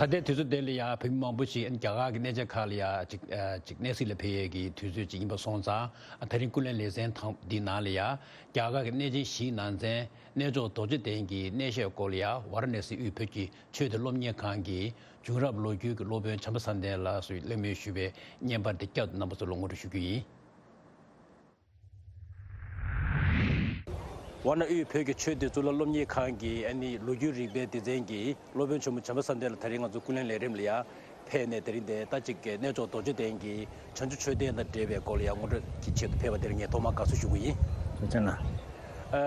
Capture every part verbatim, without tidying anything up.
ད་ལྟའི་དུས་ཚོད་དེ་ལ་ཡ་བོད་མི་མང་པོ་ཞིག་རྒྱ་གར་གྱི་གནས་ཆེན་ཁག་ལ་ཡ་ཅིག་ཨ་ཅིག་གནས་གཟིགས་ལ་ཕེབས་ཡས་ཀྱི་དུས་ཚོད་ཅིག་ཡིན་པ་སོང་ཙང་། ཨ་ད་རིང་ཀུན་གླེང་ལེ་ཚན་དང་འདིའི་ནང་ལ་ཡ་རྒྱ་གར་གྱི་གནས་ཆེན་བཞིའི་ནང་ཚན་གནས་མཆོག་རྡོ་རྗེ་གདན་གྱི་གནས་བཤད་སྐོར་ལ་ཡ་ཝཱ་ར་ཎ་སི་དབུས་བོད་ཀྱི་ཆོས་དང་སློབ་གཉེར་ཁང་གི་བྱུང་རབས་ལོ་རྒྱུས་ཀྱི་སློབ་དཔོན་བྱམས་པ་བསམ་གཏན་ལགས་སུ་གླེང་མོལ་ཞུས་པའི་བརྙན་པར་འདི་བསྐྱར་དུ་རྣམ་པ་ཚོ་ལ་ངོ་སྤྲོད་ཞུ་རྒྱུ་ཡིན། ཝཱ་ར་ཎ་དབུས་བོད་ཀྱི་ཆོས་དང་གཙུག་ལག་སློབ་གཉེར་ཁང་གི་ཨ་ནི་ལོ་རྒྱུས་རིག་པའི་སྡེ་ཚན་གྱི་སློབ་དཔོན་ཆེན་མོ་བྱམས་པ་བསམ་གཏན་ལགས་ད་རིང་ང་ཚོ་ཀུན་གླེང་ལས་རིམ་ལ་ཡ་ཕེབས་ནས། དེ་རིང་འདིར་ད་ཅིག་གནས་མཆོག་རྡོ་རྗེ་གདན་གྱི་བྱང་ཆུབ་མཆོད་རྟེན་དང་འབྲེལ་བའི་སྐོར་ལ་ཡ་ངོ་སྤྲོད་ཀྱི་ཆེད་དུ་ཕེབས་པ་དེར་ངས་ཐོག་མར་དགའ་བསུ་ཞུ་གི་ཡིན། ཐུགས་རྗེ་གནང་། ཨ་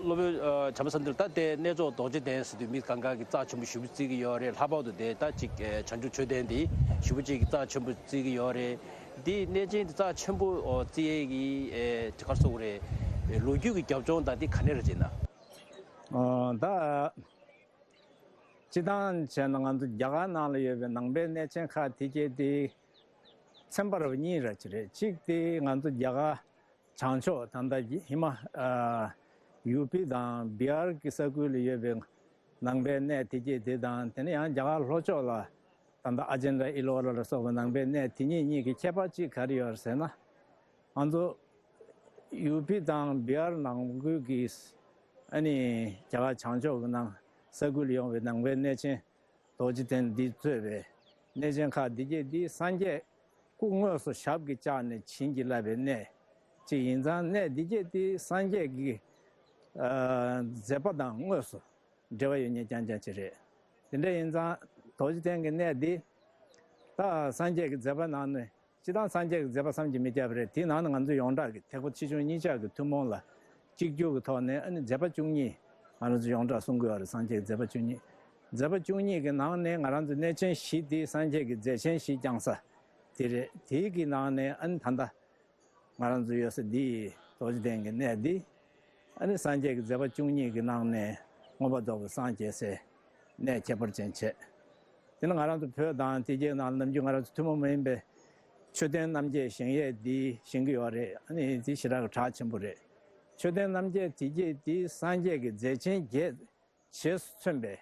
སློབ་དཔོན་ཨ་བྱམས་པ་བསམ་གཏན་ལགས། ད་དེ་གནས་མཆོག་རྡོ་རྗེ་གདན་ཟེར་དུས་མི་གང་ག་གིས་རྩ་ཆེན་པོ་ཞེ་པོ་བརྩི་གི་ཡོད་རེད། ལྷག་པར་དུ་དེ་ད་ཅིག་ཨ་བྱང་ཆུབ་མཆོད་རྟེན་འདི་ཞེ་པོ་ཅིག་གིས་རྩ་ཆེན་པོ་བརྩི་གི་ཡོད་རེད། འདི་གནས་ཆེན་འདི་རྩ་ཆེན་པོ་ཨོ་བརྩི་ཡས་ཀྱི་ཨེ་ག་རེ་ཟེར་དགོས་རེད། ཨེ་ལོ་རྒྱུས་ཀྱི་རྒྱབ་ལྗོངས་དང་འདི་ག་ནས་རེད་ཅེ་ན། ཨོ་ད་སྤྱིར་བཏང་བྱས་ན་ང་ཚོ་རྒྱ་གར་ནང་ལ་ཡོད་པའི་ནང་པའི་གནས་ཆེན་ཁག་དེ་གྱད་དེ་ཚན་པ་རབ་གཉིས་ར་ཅིག་རེད། གཅིག་དེ་ང་ཚོ་རྒྱ་གར་བྱང་ཕྱོགས་ད་ལྟ་ཧི་མ་ཨ་ཡུ་པི་དང་བི་ཧར་གྱི་ས་ཁུལ་ལ་ཡོད་པའི་ནང་པའི་གནས་དེ་གྱད་དེ་དང་། དེ་ནས་ཡང་རྒྱ་གར་ལྷོ་ཕྱོགས་ལ་ད་ལྟ་ཨ་ཅན་དྲ་ཨི་ལོ་ར་ལ་སོགས་པའི་ནང་པའི་གནས་དེ་གཉིས་གཉིས་ཀྱི་ཁྱད་པར་གཅིག་ག་རེ་ཡོད་རེད་ཟེར་ན། ང་ཚོ་ཡུ་པི་དང་བི་ཧར་ནང་ཁུལ་གྱི་ཨ་ནི་རྒྱ་གར་བྱང་ཕྱོགས་ཀྱི་ནང་ས་ཁུལ་ལ་ཡོད་པའི་ནང་པའི་གནས་ཆེན་རྡོ་རྗེ་གདན་འདི་གཙོས་པའི་གནས་ཆེན་ཁག་འདི་གྱད་འདི་སངས་རྒྱས་སྐུ་དངོས་སུ་ཞབས་ཀྱིས་བཅགས་ནས་བྱིན་གྱིས་བརླབས་པའི་གནས་ཅིག་ཡིན་ཙང་། གནས་འདི་གྱད་འདི་སངས་རྒྱས་ཀྱི་ཨ་མཛད་པ་དང་དངོས་སུ་འབྲེལ་བ་ཡོད་མཁན་རྐྱང་རྐྱང་ཅིག་རེད། དེ་འདྲ་ཡིན་ཙང་རྡོ་རྗེ་གདན་གྱི་གནས་འདི་ད་སངས་རྒྱས་ཀྱི་མཛད་པ་ནང་ནས། སྤྱིར་བཏང་སངས་རྒྱས་ཀྱི་མཛད་པ་བསམ་གྱིས་མི་ཁྱབ་པ་རེད། དེའི་ནང་ནས་ང་ཚོ་ཡོངས་གྲགས་ཀྱི་ཐེག་པ་ཆེ་ཆུང་གཉིས་ཆར་གྱི་ཐུན་མོང་ལ་གཅིག་གྱུར་གྱི་ཐོག་ནས་ཨ་ནི་མཛད་པ་བཅུ་གཉིས་ང་རང་ཚོ་ཡོངས་གྲགས་གསུང་གི་ཡོད་རེད། སངས་རྒྱས་ཀྱི་མཛད་པ་བཅུ་གཉིས། མཛད་པ་བཅུ་གཉིས་ཀྱི་ནང་ནས་ང་རང་ཚོ་གནས་ཆེན་བཞི་དེ་སངས་རྒྱས་ཀྱི་མཛད་ཆེན་བཞི་བསྐྱངས་ས་དེ་རེད། དེའི་གི་ནང་ནས་ཨ་ནི་ད་ལྟ་ང་རང་ཚོ་ཡོད་ས་འདི་རྡོ་རྗེ་གདན་གྱི་གནས་འདི་ཨ་ནི་སངས་རྒྱས་ཀྱི་མཛད་པ་བཅུ་གཉིས་ཀྱི་ནང་ནས་མངོན་པར་རྫོགས་པའི་སངས་རྒྱས་སའི་གནས་ཁྱད་པར་ཅན་བྱས། དེ་ནི་ང་རང་ཚོ་བོད་དང་དེ་གྱད་ནང་ལ་ནམ་རྒྱུན་ང་རང་ཚོ་ཐུན་མོང་མ་ཡིན་པའི་མཆོད་རྟེན་རྣམ་བརྒྱད་བཞེངས་ཡས་འདི་བཞེངས་ཀྱི་ཡོད་རེད། ཨ་ནི་འདི་ཞེ་དྲག་གི་གྲགས་ཆེན་པོ་རེད། མཆོད་རྟེན་རྣམ་བརྒྱད་དེ་གྱད་འདི་སངས་རྒྱས་ཀྱི་མཛད་ཆེན་བརྒྱད་རྗེས་སུ་མཚོན་པའི་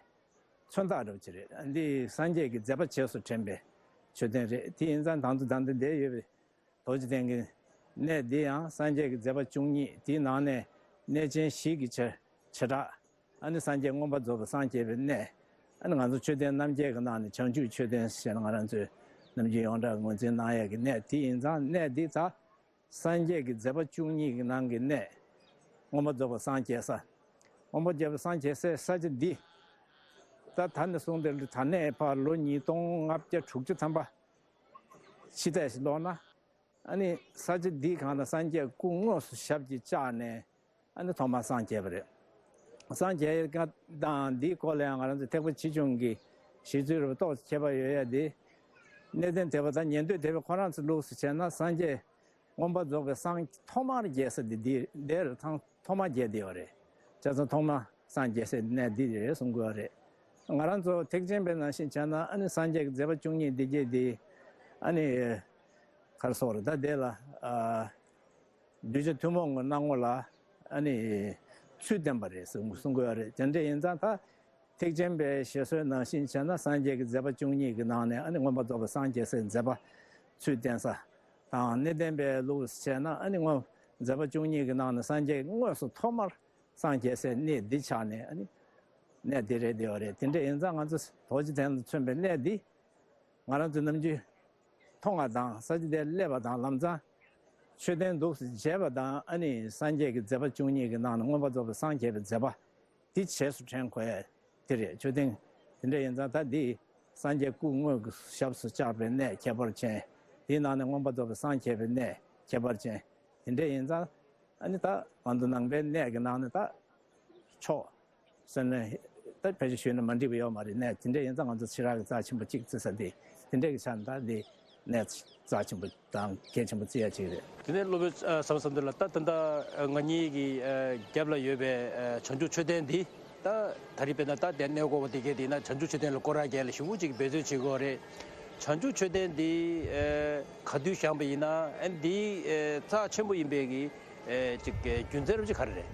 མཚོན་རྟགས་འདྲ་བོ་ཅིག་རེད། འདི་སངས་རྒྱས་ཀྱི་མཛད་པ་རྗེས་སུ་དྲན་པའི་མཆོད་རྟེན་རེད། དེ་ཡིན་ཙང་ད་དུང་ད་ལྟ་འདིར་ཡོད་པའི་རྡོ་རྗེ་གདན་གྱི་གནས་འདི་ཡང་སངས་རྒྱས་ཀྱི་མཛད་པ་བཅུ་གཉིས་དེའི་ནང་ནས་གནས་ཆེན་བཞི་གི་ཆེ་ཆེ་གྲས། ཨ་ནི་སངས་རྒྱས་མངོན་པར་རྫོགས་པའི་སངས་རྒྱས་པའི་གནས། ཨ་ནི་ང་ཚོ་མཆོད་རྟེན་རྣམ་བརྒྱད་ཀྱི་ནང་ནས་བྱང་ཆུབ་མཆོད་རྟེན་ཞེས་ང་རང་ཚོས་ནམ་རྒྱུན་ཡོངས་གྲགས་ངོས་འཛིན་གནང་ཡས་ཀྱི་གནས་དེ་ཡིན་ཙང་། གནས་འདི་ད་སངས་རྒྱས་ཀྱི་མཛད་པ་བཅུ་གཉིས་ཀྱི་ནང་གི་གནས། མངོན་པར་རྫོགས་པའི་སངས་རྒྱས་ས། མངོན་པར་རྫོགས་པའི་སངས་རྒྱས་སའི་ས་ཆ་འདི་ད་ད་ནས་བཟུང་སྟེ་ད་ནས་ཕར་ལོ་ཉིས་སྟོང་ལྔ་བརྒྱ་དྲུག་ཅུ་ཐམ་པ་ཕྱི་ལྟས་ཤིག་ལོག་ན། ཨ་ནི་ས་ཆ་འདིའི་སྒང་ལ་སངས་རྒྱས་སྐུ་དངོས་སུ་ཞབས་ཀྱིས་བཅགས་ནས་ཨ་ནི་ཐོག་མར་སངས་རྒྱས་པ་རེད། སངས་རྒྱས་ཀྱི་དང་འདིའི་སྐོར་ལ་ཡང་ང་རང་ཚོ་ཐེག་པ་ཆེ་ཆུང་གི་བཞེད་ཚུལ་རུ་ཏོག་ཙམ་ཁྱད་པར་ཡོད་ཡ་དེ། གནས་བརྟན་སྡེ་པ་དང་ཉན་ཐོས་སྡེ་པ་ཁོ་རང་ཚོ་ལུགས་སུ་བྱས་ན་སངས་རྒྱས་མངོན་པར་རྫོགས་པའི་སངས་ཐོག་མར་རྒྱས་ས་དེ་འདི་འདིར་ཐང་ཐོག་མར་རྒྱས་བསྡད་ཡོད་རེད། བྱས་ཙང་ཐོག་མར་སངས་རྒྱས་སའི་གནས་འདི་རེད་གསུང་གི་ཡོད་རེད། ང་རང་ཚོ་ཐེག་ཆེན་པའི་ནང་བཞིན་བྱས་ན་ཨ་ནི་སངས་རྒྱས་ཀྱི་མཛད་པ་བཅུ་གཉིས་འདི་གྱད་འདི་ཨ་ནི་ག་རེ་ཟེར་དགོས་རེད། ད་དེ་ལ་ཨ་གདུལ་བྱ་ཐུན་མོང་གི་སྣང་ངོ་ལ་ཨ་ནི་ཚུལ་བསྟན་པ་རེད་གསུང་གསུང་གི་ཡོད་རེད། དེ་འདྲ་ཡིན་ཙང་ད་ཐེག་ཆེན་པའི་བཞེད་སྲོལ་ནང་བཞིན་བྱས་ན་སངས་རྒྱས་ཀྱི་མཛད་པ་བཅུ་གཉིས་ཀྱི་ནང་ནས་ཨ་ནི་མངོན་པར་རྫོགས་པའི་སངས་རྒྱས་སའི་མཛད་པ་ཚུལ་བསྟན་ས་དང་། གནས་བརྟན་པའི་ལུགས་སུ་བྱས་ན་ཨ་ནི་མངོན་མཛད་པ་བཅུ་གཉིས་ཀྱི་ནང་ནས་སངས་རྒྱས་དངོས་སུ་ཐོག་མར་སངས་རྒྱས་སའི་གནས་འདི་ཆགས་ནས་ཨ་ནི་གནས་འདི་རེད་བསྡད་ཡོད་རེད། དེ་འདྲ་ཡིན་ཙང་ང་ཚོ་རྡོ་རྗེ་གདན་ལ་མཚོན་པའི་གནས་འདི་ང་རང་ཚོ་ནམ་རྒྱུན་མཐོང་བ་དང་ས་ཆ་དེར་སླེབས་པ་དང་ལམ་སང་མཆོད་རྟེན་འདུག་སེ་མཇལ་བ་དང་ཨ་ནི་སངས་རྒྱས་ཀྱི་མཛད་པ་བཅུ་གཉིས་ཀྱི་ནང་ནས་མངོན་པར་རྫོགས་པའི་སངས་རྒྱས་པའི་མཛད་པ་འདི་རྗེས་སུ་དྲན་དགོས་ཡ་དེ་རེད། མཆོད་རྟེན་དེ་འདྲ་ཡིན་ཙང་ད་འདི་སངས་རྒྱས་སྐུ་དངོས་ཀྱི་ཞབས་སུ་བཅགས་པའི་གནས་ཁྱད་པར་ཅན། དེའི་ནང་ནས་མངོན་པར་རྫོགས་པའི་སངས་རྒྱས་པའི་གནས་ཁྱད་པར་ཅན། དེ་འདྲ་ཡིན་ཙང་ཨ་ནི་ད་ང་ཚོ་ནང་པའི་གནས་ཀྱི་ནང་ནས་ད་མཆོག་ཟེར་ན་ད་ཕལ་ཆེར་ཞུས་ན་མ་འགྲིག་པ་ཡོད་མ་རེད། གནས་དེ་འདྲ་ཡིན་ཙང་ང་ཚོ་ཞེ་དྲག་གི་རྩ་ཆེན་པོ་གཅིག་བརྩི་ས་དེ་དེ་འདྲ་གི་ཆ་ནས་ད་འདི་གནས་རྩ་ཆེན་པོ་དང་གལ་ཆེན་པོ་བརྩི་ཡ་གཅིག་རེད། དེ་ནས་སློབ་དཔོན་ཨ་བསམ་བསམ་འདི་ལ་ད་ད་ལྟ་ང་གཉིས་ཀྱི་ཨ་རྒྱབ་ལ་ཡོད་པའི་ཨ་བྱང་ཆུབ་མཆོད་རྟེན་འདི་ད་ད་རེས་དཔེར་ན་ད་དེ་གནས་སྐོར་བ་དེ་གས་དེ་ན་བྱང་ཆུབ་མཆོད་རྟེན་ལ་སྐོར་ར་རྒྱག་ལ་ཞེ་པོ་ཅིག་འབད་བརྩོན་བྱེད་དགོས་རེད། བྱང་ཆུབ་མཆོད་རྟེན་འདི་ཨ་ག་དུས་བཞེངས་པ་ཡིན་ན་ཨ་འདི་ཨ་རྩ་ཆེན་པོ་ཡིན་པའི་གི་ཨ་ཅིག་རྒྱུ་མཚན་རབ་ཅིག་ག་རེ་རེད།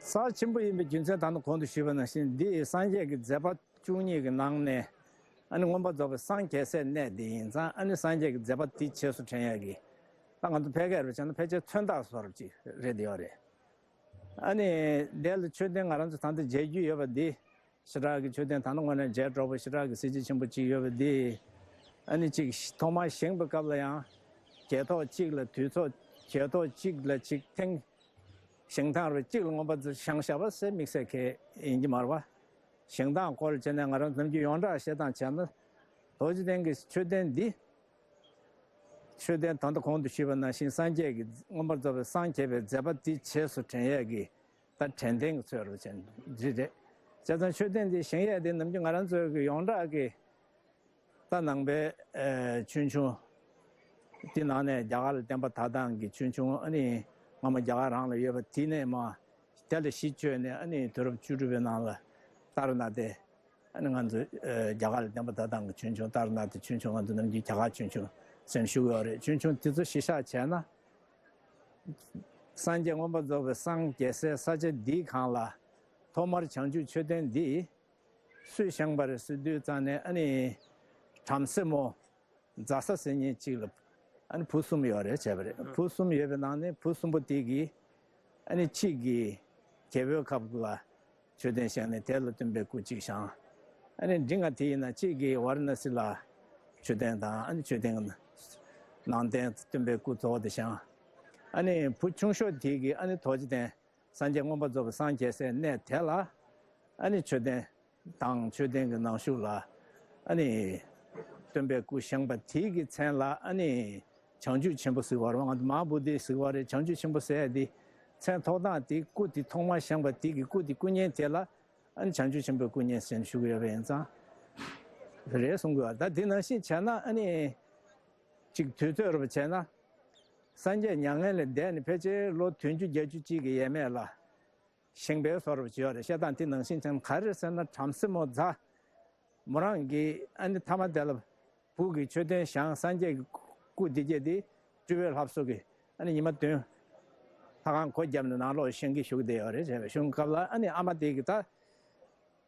རྩ་ཆེན་པོ་ཡིན་པའི་རྒྱུ་མཚན་ད་ནི་གོང་དུ་ཞུས་པ་ནང་བཞིན་འདི་སངས་རྒྱས་ཀྱི་མཛད་པ་ བཅུ་གཉིས་ཀྱི་ནང་ནས་ཨ་ནི་མངོན་པར་རྫོགས་པའི་སངས་རྒྱས་སའི་གནས་འདི་ཡིན་ཙང་ཨ་ནི་སངས་རྒྱས་ཀྱི་མཛད་པ་འདི་རྗེས་སུ་དྲན་ཡས་ཀྱི་ད་ང་ཚོ་ཕལ་སྐད་རུ་བྱས་ན་ཕལ་ཆེར་མཚོན་རྟགས་བཟོ་འདྲ་ཅིག་རེད་ཡོད་རེད། ཨ་ནི་དེ་ལ་མཆོད་རྟེན་ང་རང་ཚོ་ད་ལྟ་མཇལ་རྒྱུ་ཡོད་པ་འདི་ཞེ་དྲག་གི་མཆོད་རྟེན་ད་ནི་དངོས་གནས་མཇལ་སྤྲོ་པོ་ཞེ་དྲག་གི་གཟི་བརྗིད་ཆེན་པོ་ཅིག་ཡོད་པ་འདི་ཨ་ནི་ཅིག་ཐོག་མར་བཞེངས་པའི་སྐབས་ལ་ཡང་རྒྱལ་ཐོག་གཅིག་ལ་དུས་ཚོད་རྒྱལ་ཐོག་གཅིག་ལ་གཅིག་ཐེངས་བཞེངས་སྟངས་རེ་གཅིག་ལ་མངོན་པར་བཞེངས་བཞག་པ་ཟེར་དམིགས་བསལ་གྱི་ཡིན་གྱི་མ་རེད་པ། བཞེངས་སྟངས་སྐོར་བྱས་ནས་ང་རང་ནམ་རྒྱུན་ཡོངས་གྲགས་བཤད་སྟངས་བྱས་ན་རྡོ་རྗེ་གདན་གྱི་མཆོད་རྟེན་འདི། མཆོད་རྟེན་ད་ལྟ་གོང་དུ་ཞུས་པ་ནང་བཞིན་སངས་རྒྱས་ཀྱི་མངོན་པར་རྫོགས་པའི་སངས་རྒྱས་པའི་མཛད་པ་འདི་རྗེས་སུ་དྲན་ཡས་ཀྱི་ད་དྲན་རྟེན་གྱི་ཚོད་རུ་ཅན་འདི་རེད། བྱས་ཙང་མཆོད་རྟེན་འདི་བཞེངས་ཡས་དེ་ནམ་རྒྱུན་ང་རང་ཚོའི་གི་ཡོངས་གྲགས་ཀྱི་ད་ནང་པའི་ཨེ་ཆོས་འབྱུང་འདི་ནང་ནས་རྒྱ་གར་ལ་བསྟན་པ་དར་སྟངས་ཀྱི་ཆོས་འབྱུང་ཨ་ནི་སྔ་མ་རྒྱ་གར་རང་ལ་ཡོད་པ་དེ་ནས་མ་དེ་ལ་གཞི་བཅོལ་ནས་ཨ་ནི་དུས་རབས་བཅུ་དྲུག་པའི་ནང་ལ་ཏཱ་ར་ནཱ་ཐའི་ཨ་ནི་ང་ཚོ་ཨ་རྒྱ་གར་ལ་བསྟན་པ་དར་སྟངས་ཀྱི་ཆོས་འབྱུང་ཏཱ་ར་ནཱ་ཐའི་ཆོས་འབྱུང་ང་ཚོ་ནམ་རྒྱུན་རྒྱ་གར་ཆོས་འབྱུང་ཟེར་ནས་ཞུ་གི་ཡོད་རེད། ཆོས་འབྱུང་དེ་ཚོ་གཞི་བཞག་བྱས་ན། སངས་རྒྱས་མངོན་པར་རྫོགས་པའི་སངས་རྒྱས་སའི་ས་ཆ་འདིའི་སྒང་ལ་ཐོག་མར་བྱང་ཆུབ་མཆོད་རྟེན་འདི་སུས་བཞེངས་པ་རེད་ཟེར་དུས་ཙང་ནས་ཨ་ནི་བྲམ་ཟེ་མོ་ཛ་ས་ཟེར་མཁན་གཅིག་ལ་ཨ་ནི་བུ་གསུམ་ཡོད་རེད་བྱས་པ་རེད། བུ་གསུམ་ཡོད་པའི་ནང་ནས་བུ་གསུམ་པོ་དེ་གིས་ཨ་ནི་གཅིག་གིས་རྒྱལ་པོའི་ཁབ་ལ་མཆོད་རྟེན་བཞེངས་ནས་དེ་ལ་སྟོན་པའི་སྐུ་གཅིག་བཞེངས། ཨ་ནི་འབྲིང་བ་དེ་ཡིན་ན་གཅིག་གིས་ཝཱ་ར་ཎ་སི་ལ་མཆོད་རྟེན་དང་ཨ་ནི་མཆོད་རྟེན་ནང་རྟེན་སྟོན་པའི་སྐུ་གཙོ་བོ་དེ་བཞེངས། ཨ་ནི་བུ་ཆུང་ཤོས་དེ་གིས་ཨ་ནི་རྡོ་རྗེ་གདན་སངས་རྒྱས་མངོན་པར་རྫོགས་པའི་སངས་རྒྱས་སའི་གནས་དེ་ལ་ཨ་ནི་མཆོད་རྟེན་དང་མཆོད་རྟེན་གྱི་ནང་གཞུག་ལ་ཨ་ནི་སྟོན་པའི་སྐུ་བཞེངས་པ་དེ་གི་མཚན་ལ་ཨ་ནི་བྱང་ཆུབ་ཆེན་པོ་ཟེར་བ་རེད། ང་ཚོ་མ་ཧཱ་བོ་དྷི་ཟེར་བ་རེད། བྱང་ཆུབ་ཆེན་པོ་ཟེར་ཡ་དེ་མཚན་ཐོགས་སྟངས་དེ་སྐུ་དེ་ཐོག་མར་བཞེངས་པ་དེ་གི་སྐུ་དེ་སྐུ་བརྙན་དེ་ལ་ཨ་ནི་བྱང་ཆུབ་ཆེན་པོའི་སྐུ་བརྙན་ཟེར་ནས་ཞུ་གི་ཡོད་པ་ཡིན་ཙང་རེད་གསུང་གི་ཡོད། ད་དེ་ནང་བཞིན་བྱས་ན་ཨ་ནི་ཅིག་དུས་ཚོད་རུ་བྱས་ན་སངས་རྒྱས་མྱ་ངན་ལས་འདས་ནས་ཕལ་ཆེར་ལོ་བདུན་ཅུ་བརྒྱད་ཅུ་གཅིག་གི་ཡས་མས་ལ་བཞེངས་པའི་བཟོ་འདྲ་བྱས་ཡོད་རེད། བཤད་སྟངས་དེ་ནང་བཞིན་ཅང་ག་རེ་ཟེར་ན་བྲམ་ཟེ་མོ་ཛ་མོ་རང་གིས་ཨ་ནི་ཐ་མ་དེ་ལ་བུ་གི་མཆོད་རྟེན་བཞེངས། སངས་རྒྱས་ཀྱི་སྐུ་འདི་སྐྱེས་ཏེ་སྤྲུལ་པའི་ལྷ་བཟོ་གི་ཨ་ནི་ཉི་མ་བདུན་ལྷ་ཁང་སྒོ་བརྒྱབ་ནས་ནང་ལོགས་བཞེངས་ཀྱི་བཞུགས་བསྡད་ཡོད་རེད་བྱས་པའི་གཞུང་སྐབས་ལ་ཨ་ནི་ཨ་མ་དེ་གིས་ད་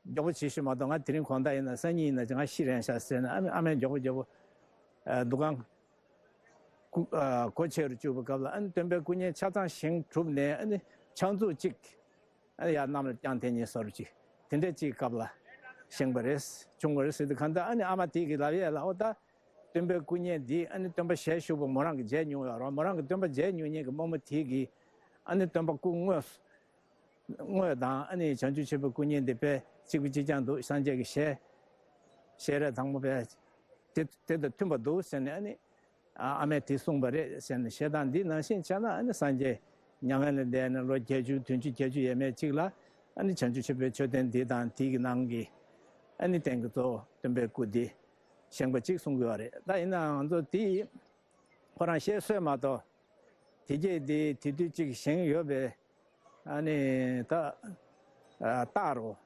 མགྱོགས་པོ་བྱེད་ཤོག་མ་གཏོགས་ང་དེ་རིང་དགོང་དག་ཡིན་ན་སང་ཉིན་ཡིན་ན་ང་ཤི་རན་ཤག་ཟེར་ནས་ཨ་ནི་ཨ་མས་མགྱོགས་པོ་མགྱོགས་པོ་ཨ་འདུ་ཁང་སྒོ་ཕྱེ་རུ་བཅུག་པའི་སྐབས་ལ་ཨ་ནི་སྟོན་པའི་སྐུ་བརྙན་ཆ་ཚང་བཞེངས་གྲུབ་ནས་ཨ་ནི་ཕྱག་མཛུབ་གཅིག་ཨ་ནི་ཡར་གནམ་ལ་བརྐྱངས་དེ་ཉིད་སོར་གཅིག་དེ་འདྲ་གཅིག་སྐབས་ལ་བཞེངས་པ་རེད། བྱུང་བ་རེད་ཟེར་དུས་གང་ལྟར་ཨ་ནི་ཨ་མ་དེ་གིས་ལབ་ཡས་ལ་ཨོ་ད་སྟོན་པའི་སྐུ་བརྙན་འདི་ཨ་ནི་སྟོན་པ་ཞལ་བཞུགས་པ་མོ་རང་གིས་མཇལ་མྱོང་ཡོད་རེད། མོ་རང་གིས་སྟོན་པ་མཇལ་མྱོང་མཁན་གྱི་རྨོ་མོ་དེ་གིས་ཨ་ནི་སྟོན་པ་སྐུ་དངོས་དངོས་དང་ཨ་ནི་བྱང་ཆུབ་ཆེན་པོའི་སྐུ་བརྙན་དེ་དཔེ་གཅིག་པ་གཅིག་རྐྱང་འདུག་སངས་རྒྱས་ཀྱི་ཞལ་ཞལ་རས་དང་པོ་དཔེ་དེ་དེ་དང་མཐུན་པ་འདུག་ཟེར་ནས་ཨ་ནི་ཨ་ཨ་མས་དེ་གསུངས་པ་རེད་ཟེར་ནས་བཤད་སྟངས་འདི་ནང་བཞིན་བྱས་ན་ཨ་ནི་སངས་རྒྱས་མྱ་ངན་ལས་འདས་ནས་ལོ་བརྒྱད་ཅུ་བདུན་ཅུ་བརྒྱད་ཅུ་ཡས་མས་གཅིག་ལ་ཨ་ནི་བྱང་ཆུབ་ཆེན་པོའི་མཆོད་རྟེན་འདི་དང་དེ་གི་ནང་གི་ཨ་ནི་རྟེན་གྱི་གཙོ་བོ་སྟོན་པའི་སྐུ་འདི་བཞེངས་པ་གཅིག་གསུང་གི་ཡོད་རེད། ད་ཡིན་ནའང་ང་ཚོ་དེ་ཁོ་རང་བཤད་སྲོལ་མ་གཏོགས་དེ་རྗེས་དེ་དེ་དུས་གཅིག་བཞེངས་ཡོད་པའི་ཨ་ནི་ད་ཨ་རྟགས་རོ་